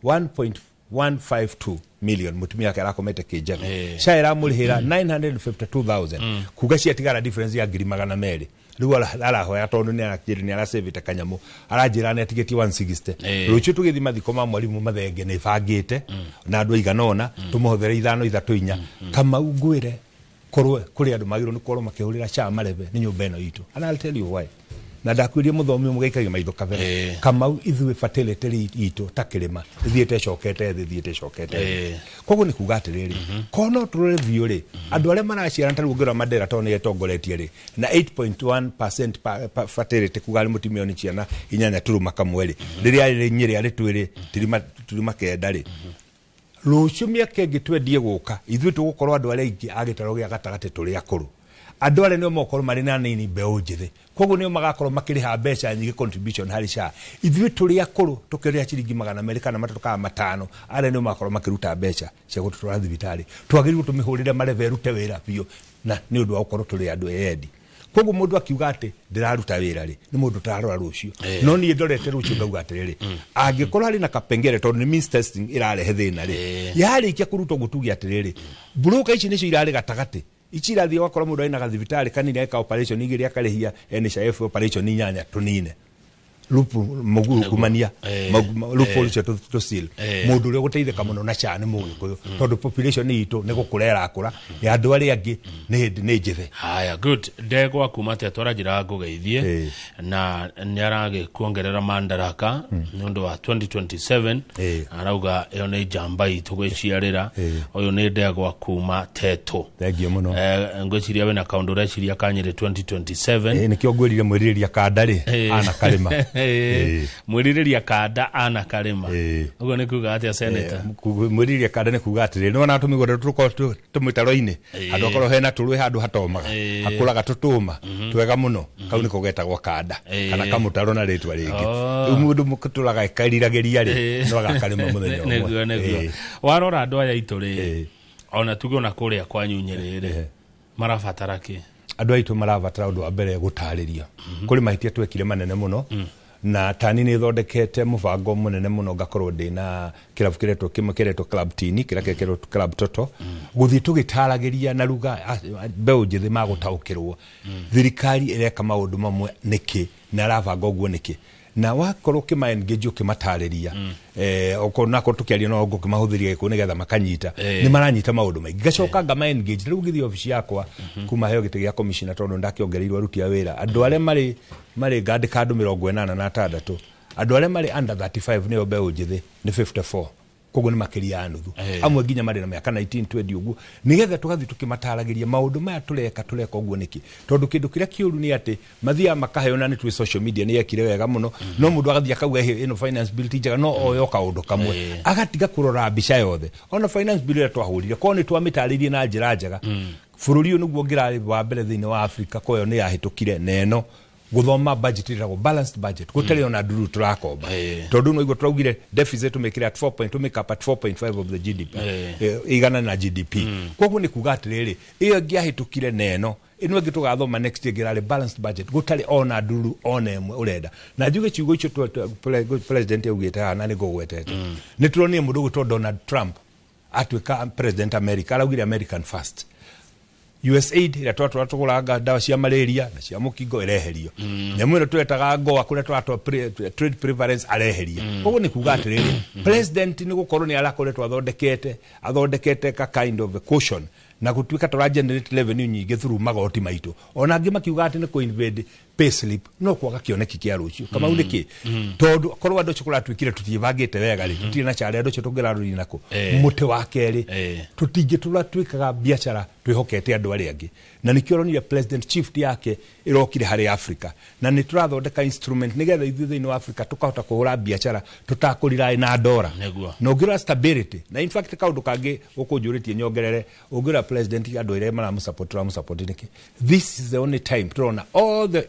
1.152 million, mũtumia wake arakomete kĩnjabi, SHA ĩramũrĩhĩra 952,000, kuga ciatigara difference ya 200,000. Rĩu arahoya tondũ nĩ aranjĩra nĩ aracĩvĩte kanyamũ, aranjĩra nĩ atigĩtie 160. Rũciũ tũgĩthiĩ mathiko ma mwarimũ Mathenge, nĩ bangĩte na andũ aigana ũna tũmũhũthĩre ithano ithatũ inya. Kamau, ngwĩre, korwo kũrĩ andũ magĩrĩirwo nĩ gũkorwo makĩhũrĩra SHA marebe nĩ nyũmba ĩno itũ, and I'll tell you why. Na ndakwĩrie mũthomi ũmwe gaikagia maitho kabere. Kamau, ithuĩ fertility itũ ta kĩrĩma ĩthiĩte ĩcokete thĩ, ĩthiĩte ĩcokete thĩ. Koguo nĩ kuga atĩrĩrĩ, korwo no tũrore biũ rĩ, andũ arĩa maraciarana ta rĩu ũngĩrora Mandera tondũ nĩ ĩtongoretie rĩ na 8.1% fertility, kuga arĩ mũtumia nĩ ciana inyanya turuma kamwe rĩ, rĩrĩa arĩ Nyĩrĩ arĩ twĩrĩ turuma kenda rĩ. Rũciũ mĩaka ĩngĩ twendie gũka, ithuĩ tũgũkorwo andũ arĩa aingĩ a gĩtaro gĩa gatagatĩ tũrĩ akũrũ, andũ arĩa nĩo mokorwo marĩ na nini mbeũ njĩthĩ, koguo nĩo magakorwo makĩrĩha mbeca nyingĩ contribution harĩ SHA. Ithuĩ tũrĩ akũrũ tũkĩrĩha ciringi 200 kana 300 kana 500, arĩa nĩo magakorwo makĩruta mbeca cia gũtũtwara thibitarĩ. Twagĩrĩirwo tũmĩhũrĩre marebe ĩrute wĩra biũ, na nĩ ũndũ wa gũkorwo tũrĩ andũ eyendi. Koguo mũndũ akiuga atĩ ndĩraruta wĩra rĩ, nĩ mũndũ ũtararora rũciũ. No niĩ ndorete rũciũ, ngauga atĩrĩrĩ, angĩkorwo harĩ na kapengere tondũ nĩ means testing ĩrarehe thĩna rĩ, yarĩkia kũrutwo gũtuge atĩrĩrĩ, broker ici nĩcio irarĩ gatagatĩ, ici irathiĩ ũgakora mũndũ arĩ na gathibitarĩ kanini ageka operation igĩrĩ akarĩhia NHIF operation inyanya. Tũnine mũgurumania loophole icio tũ seal. Mũndũ ũrĩa ũgũteithĩka mũno na SHA nĩ Mũgĩkũyũ, tondũ population itũ nĩ gũkũra ĩrakũra, ya andũ arĩa angĩ nĩ hĩndĩ nĩ njĩthĩ. Haya, good. Ndegwa kuma Tetũ aranjĩra ngũgeithie na nĩ aragĩkuongerera mandaraka nĩ ũndũ wa 2027. Arauga ĩyo nĩ njamba itũ gwĩciarĩra. Ũyũ nĩ Ndegwa kuma Tetũ. Thengiũ mũno. Ngwĩciria wĩna kaũndũ ũreciria ka Nyĩrĩ 2027. Nĩkĩo ngwĩrire mwĩrirĩria kanda rĩ ana karĩma. Mwĩrirĩria kanda ana karĩma, ũguo nĩ kuga atĩa, senator? Mwĩrirĩria kanda nĩ kuga atĩrĩrĩ, nĩ wona tũmĩgũnda tũkorwo tũmĩtaro-inĩ, handũ akorwo hena tũrũĩ, handũ hatomaga, hakũraga tũtũma twega mũno, kau nĩko getagwo kanda kana kamũtaro na rĩtwa rĩngĩ. Rĩu mũndũ mũtũraga ekariragĩria rĩ, no agakarĩma mũthenya ũmwe. Nĩguo. Warora andũ aya aitũ rĩ, ona tuge ona kũrĩa kwanyu Nyĩrĩ rĩ, Marabatara kĩ? Andũ aitũ marabatara ũndũ wa mbere gũtarĩria. Kũrĩ mahĩtia twekire manene mũno, na tani nĩ thondekete mũbango mũnene mũno, ngakorwo ndĩna kĩrabu kĩretwo kĩmwe kĩretwo Club Tini, kĩrĩa kĩretwo Club Toto, gũthiĩ tũgĩtaragĩria na ruga mbeũ njĩthĩ magũtaũkĩrwo thirikari ĩreka maũndũ mamwe nĩkĩ na arabanga ũguo nĩkĩ, na wakorwo ũkĩma engage, ũkĩmatarĩria, okorwo nakorwo tũkĩaria no ngũkĩmahũthĩria gĩkũyũ nĩgetha makanyita, nĩ maranyita maũndũ maingĩ. Ngacoka ngama engage. Rĩu ngĩthiĩ obici yakwa kuma heo gĩtĩ gĩa commissioner, tondũ ndakĩongereirwo aruti a wĩra, andũ arĩa marĩ ngandĩka andũ 86, andũ arĩa marĩ under 35 nĩo mbeũ njĩthĩ nĩ 54, koguo nĩ makĩria ya nuthu. Amwe nginya marĩ na mĩaka 19, 20 ũguo, nĩgetha tũgathiĩ tũkĩmataragĩria maũndũ maya tũreka ũguo nĩkĩ, tondũ kĩndũ kĩrĩa kĩũru nĩ atĩ mathiaga makaheo, na nĩ twĩ social media nĩ yekire wega mũno, no mũndũ agathiĩ akauga, "Ĩhĩ, ĩno finance bill ti njega," no oyo kaũndũ kamwe, agatiga kũrora mbica yothe. Ona finance bill ĩrĩa twahũrire, korwo nĩ twamĩtarĩirie na njĩra njega, bũrũri ũyũ nĩguo ũngĩrarĩ wa mbere thĩinĩ wa Afrika koyo nĩ yahĩtũkire. Na ĩno gũthoma budget ĩtagwo balanced budget, gũtarĩ ona nduru tũrakomba, tondũ no igua tũraugire deficit tũmĩkĩre at 4 point, tũmĩke up at 4.5 of the GDP, igana na GDP. Koguo nĩ kuga atĩrĩrĩ, ĩyo ĩngĩahĩtũkire na ĩno ĩno ĩngĩ tũgathoma next year ĩngĩrarĩ balanced budget, gũtarĩ ona nduru ona ĩmwe ũrenda. Na njuge ciugo icio president augĩte haha na nĩ ngũgwetete, nĩ tũronire mũndũ ũgwĩtwo Donald Trump atuĩka president America, araugire American first. USAID ĩrĩa twatwara tũgũranga ndawa cia malaria na cia mũkingo ĩreherio, nyamũ ĩno twetaga ngoa kũrĩa tũratwa trade preference areheria. Koguo nĩ kuga atĩrĩrĩ, president nĩ gũkorwo nĩ arakoretwo athondekete ka kind of a caution na gũtuĩka tũra generate revenue nyingĩ through magoti maitũ. Ona angĩ makiuga atĩ nĩ kũ invade payslip, no kwaga kĩoneki kĩa rũciũ. Kamau, nĩkĩ? Tondũ korwo andũ acio kũratuĩkire tũtiĩbangĩte wega rĩ, tũtirĩ na carĩ, andũ acio tũngĩrarũria nako mũtĩ wa kerĩ, tũtingĩtũra twĩkaga biacara twĩhokete andũ arĩa angĩ. Na nĩkĩo ũronire president chief yake ĩrokire harĩ Africa, na nĩ tũrathondeka instrument nĩgetha ithuĩ thĩinĩ wa Africa tũkahota kũhũra biacara tũtakũriraĩ na ndora. Na ũngĩrora stability, na in fact kaũndũ kangĩ ũkũnjũrĩtie nyongerere, ũngĩrora president, andũ arĩa maramũsupport, tũramũsupport nĩkĩ? This is the only time tũrona all the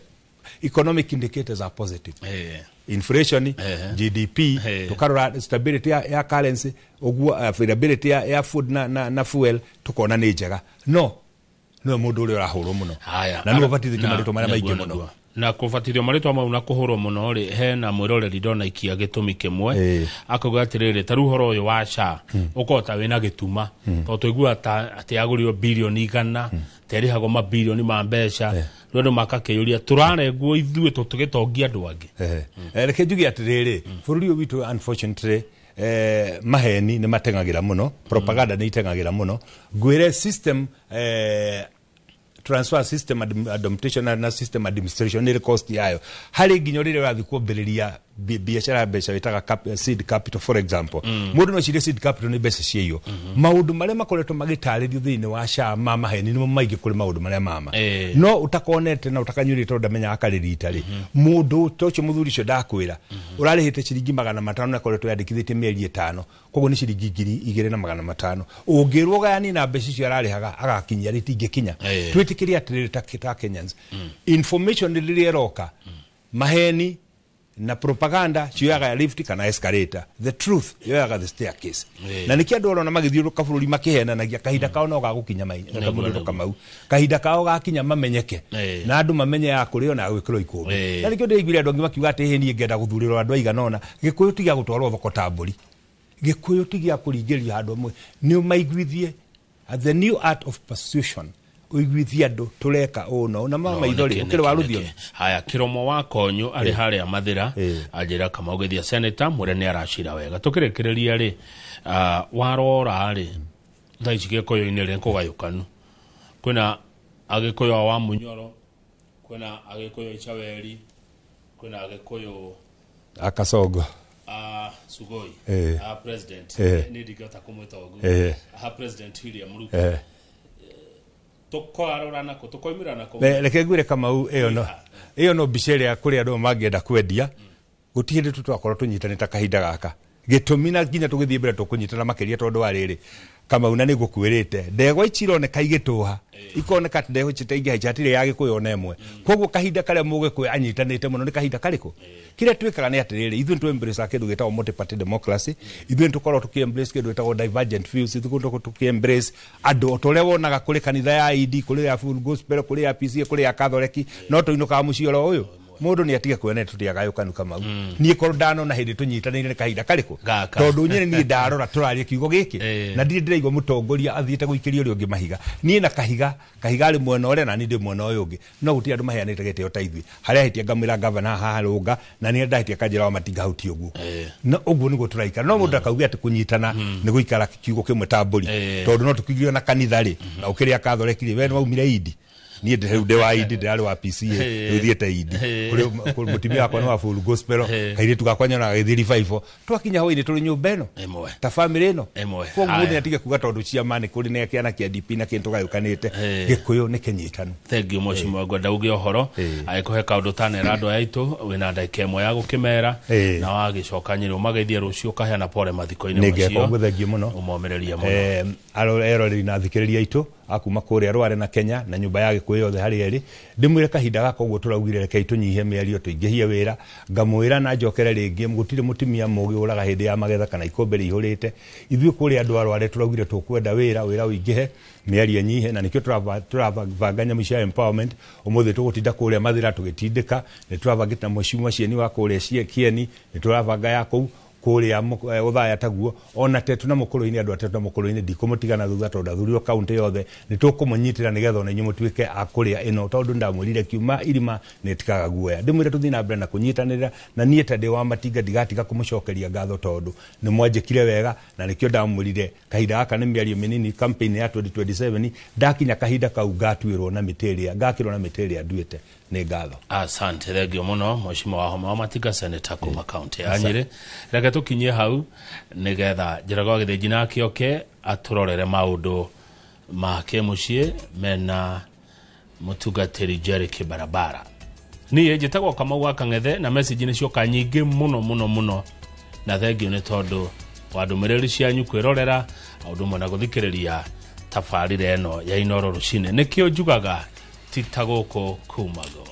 economic indicators are positive: inflation, GDP, tukarora stability ya currency ũguo, availability ya food na fuel tukona nĩ njega. No nĩwe mũndũ ũrĩa ũrahũrwo mũno Haya. na nĩwe ũbatithĩtio marĩtwa marĩa maingĩ mũno. Nĩguo. Na kũbatithio marĩtwa mau na kũhũrwo mũno rĩ, hena mwĩroreri ndona ikia gĩtũmi kĩmwe, akauga atĩrĩrĩ, ta rĩu ũhoro ũyũ wa SHA ũkorwo ta wĩna gĩtuma, tondũ tũiguaga ta atĩ yagũrirwo birioni 100, ta ĩrĩhagwo mabirioni ma mbeca. Rĩu andũ makakĩyũria, tũrarengwo ithuĩ tũgĩtongia andũ angĩ? Reke njuge atĩrĩrĩ, bũrũri ũyũ witũ unfortunately, maheni nĩ mateng'agĩra mũno, propaganda nĩ iteng'agĩra mũno. Ngwĩre system, transfer system adaptation na system administration nĩ ĩrĩ cost yayo, harĩ nginya rĩrĩa ũrathiĩ kwambĩrĩria biacara ya mbeca wĩtaga seed capital, for example. Mũndũ no cirie seed capital nĩ mbeca ciayo. Maũndũ marĩa makoretwo magĩtarĩrio thĩinĩ wa SHA ma maheni nĩmo maingĩ kũrĩ maũndũ marĩa mama, no ũtakonete na ũtakanyurĩte, tondũ ndamenyaga karĩ rita rĩ mũndũ ta ũcio, mũthuri ũcio ndakwĩra ũrarĩhĩte ciringi 500 na akoretwo yandĩkithĩtie mĩeri 5, koguo nĩ ciringi 2500. Ũngĩrwo ũgayanie na mbeca icio ararĩhaga agakinyia rĩ, tingĩkinya. Twĩtĩkĩrie atĩrĩrĩ, ta Kenyans, information rĩrĩa ĩroka, maheni na propaganda cioyaga lift kana escalator, the truth yoyaga the staircase. Na nĩkĩo andũ orona magĩthiũrũrũka bũrũri makĩhenanagia, kahinda kao no gagũkinya mũndũ Kamau, kahinda kao gakinya mamenyeke na andũ mamenye ya kũrĩo na ya gwĩkĩrwo ikũmbĩ. Na nĩkĩo ndĩraiguire andũ angĩ makiuga atĩ hĩ, niĩ ngenda gũthurĩrwo andũ aigana ũna. Gĩkũyũ ti gĩa gũtwarwo thoko ta mbũri, gĩkũyũ ti gĩa kũringĩrĩrio handũ hamwe. Nĩ ũmaiguithie the new art of persuasion, ũiguithie andũ tũreka ũũ na ũũ na ma maitho rĩ, ũkĩrĩ wa rũthiomi. Haya, Kĩromo wa Konyo arĩ harĩa Mathĩra, anjĩra Kamau gĩthia senator mwĩre nĩ aracira wega. Tũkĩrĩkĩrĩria rĩ, warora rĩ, thaa ici Gĩkũyũ-inĩ rĩ kũgayũkanu, kwĩna Agĩkũyũ a wa Munyoro, kwĩna Agĩkũyũ a Icaweri, kwĩna Agĩkũyũ akasongo a Sugoi, a president, nĩ ndingĩhota kũmwĩta ũguo, a President William Ruto. Tũkarora nako tũkoimĩra nako? Reke ngwĩre Kamau, ĩyo no mbica ĩrĩa kũrĩ andũ mangĩenda kwendia. Gũtirĩ hĩndĩ tũtwakorwo tũnyitanĩte kahinda gaka, gĩtũmi na nginya tũgĩthiĩ mbere tũkũnyitana makĩria, tondũ wa rĩrĩ, Kamau na nĩngũkwĩrĩte ndegwa ici ironeka igĩtũha, ikoneka atĩ ndegwa ici itaingĩhaica hatirĩ ya Gĩkũyũ ona ĩmwe. Koguo kahinda karĩa Mũgĩkũyũ anyitanĩte mũno nĩ kahinda karĩkũ? Kĩrĩa twĩkaga nĩ atĩrĩrĩ, ithuĩ nĩ tũ kĩndũ gĩtagwo multi-party democracy, ithuĩ nĩ tũkoragwo tũkĩ embrace kĩndũ gĩtagwo divergent views, ithuĩ tũkoragwo tũkĩ embrace andũ o ta ũrĩa wonaga kũrĩ kanitha ya ID, kũrĩ ya Full Gospel, kũrĩ ya PCA, kũrĩ ya Catholic, no tũinũkaga mũciĩ oro ũyũ. Mũndũ nĩ atige kuona tũtiagayũkanu. Kamau, niĩ korwo ndanona hĩndĩ tũnyitanĩire nĩ kahinda karĩkũ? Gaka. Tondũ nyene niĩ ndarora tũraria kiugo gĩkĩ na ndirĩ ndĩraigua mũtongoria athiĩte gũikĩria ũrĩa ũngĩ mahiga. Niĩ na Kahiga, Kahiga arĩ mwena ũrĩa na niĩ ndĩ mwena ũyũ ũngĩ, no gũtirĩ andũ maheanĩte gĩtĩo ta ithuĩ. Harĩa ahĩtia ngamwĩra gavana haha rũnga, na niĩ ndahĩtia kanjĩra wa Matinga hau ti ũguo. No ũguo nĩguo tũraikara. No mũndũ akauge atĩ kũnyitana nĩ gũikara kiugo kĩmwe ta mbũri, tondũ no tũkĩgirio na kanitha rĩ, na ũkĩrĩa Catholic rĩ, we nĩ waumire Indi, niĩ rĩu ndĩ wa Indi, ndĩrarĩ wa PCA, rĩu thiĩte Indi. Kũrĩ mũtumia wakwa nĩ wa Full Gospel, kairĩtu gakwa nyonaga gagĩthiĩ revival. Twakinya hwainĩ tũrĩ nyũmba ĩno Ĩmwe. ta family ĩno. Ĩmwe. Koguo mũndũ Haya. nĩatige kuga tondũ ciama nĩ kũrĩ na kĩana kĩa DP na kĩndũ tũgayũkanĩte. Gĩkũyũ nĩ kĩnyitanu. Thengiũ mheshimiwa, ngwenda uge ũhoro agĩkũhe kaũndũ tanera andũ aya aitũ, wĩna ndagĩka ĩmwe ya gũkĩmera na wagĩcoka Nyĩrĩ ũmageithie rũciũ, ũkaheana pore mathiko-inĩ Nĩ ngeka macio. ũguo, thengiũ mũno. Ũmomĩrĩrie mũno. Eroreri na athikĩrĩria aitũ akuma kũrĩa Rware na Kenya na nyũmba ya Gĩkũyũ yothe harĩa ĩrĩ, ndĩmwĩre kahinda gaka ũguo tũraugire rekei tũnyihie mĩario, tũingĩhie wĩra. Ngamwĩra na njokere rĩngĩ, gũtirĩ mũtumia mũgĩ ũraga hĩndĩ ya magetha kana ikũmbĩ rĩihũrĩte. Ithuĩ kũrĩa andũ a Rware tũraugire tũkwenda wĩra, wĩra ũingĩhe, mĩario ĩnyihe, na nĩkĩo tũrabanga nyamũ cia empowerment. Ũmũthĩ tũgũtinda kũrĩa Mathĩra tũgĩtindĩka, nĩ tũrabangĩte na mheshimiwa Cieni wa kũrĩa Kieni, nĩ tũrabanga ya kũu kũrĩa Othaya taguo, ona Tetu na Mũkũrũ-inĩ. Andũ a Tetu na Mũkũrũ-inĩ ndikũmũtigana thutha tondũ ndathurirwo kaunti yothe, nĩ tũkũmũnyitĩra nĩgetha ona inyuĩ mũtuĩke a kũrĩa ĩno, tondũ ndamwĩrire kiuma irima nĩ ĩtikaga guoya. Ndĩmwĩre tũthiĩ na mbere na kũnyitanĩra, na niĩ ta ndĩ wa Matinga ndigatiga kũmũcokeria ngatho tondũ nĩ mwanjĩkire wega, na nĩkĩo ndamwĩrire kahinda gaka nĩ mĩario mĩnini. Campaign ya 2027 ndakinya kahinda kau ngatuĩrwo na mĩtĩ ĩrĩa ngakĩrwo na mĩtĩ ĩrĩa nduĩte. Nĩ ngatho. Asante, thengio mũno mheshimiwa Wahome wa Matinga, senator kuma kaunti ya Nyĩrĩ. Reke tũkinyie hau nĩgetha Njoroge wa Gĩthĩnji nake oke atũrorere maũndũ ma kĩmũciĩ mena mũtungatĩri Jerry Kĩbarabara. Niĩ njĩtagwo Kamau wa Kang'ethe, na message nĩ cioka nyingĩ mũno mũno mũno, na thengio nĩ tondũ wa ndũmĩrĩri cianyu, kwĩrorera o ũndũ ũmwe na gũthikĩrĩria tabarĩra ĩno ya Inoro rũcinĩ. Nĩkĩo njugaga ti ta gũkũ kumagwo.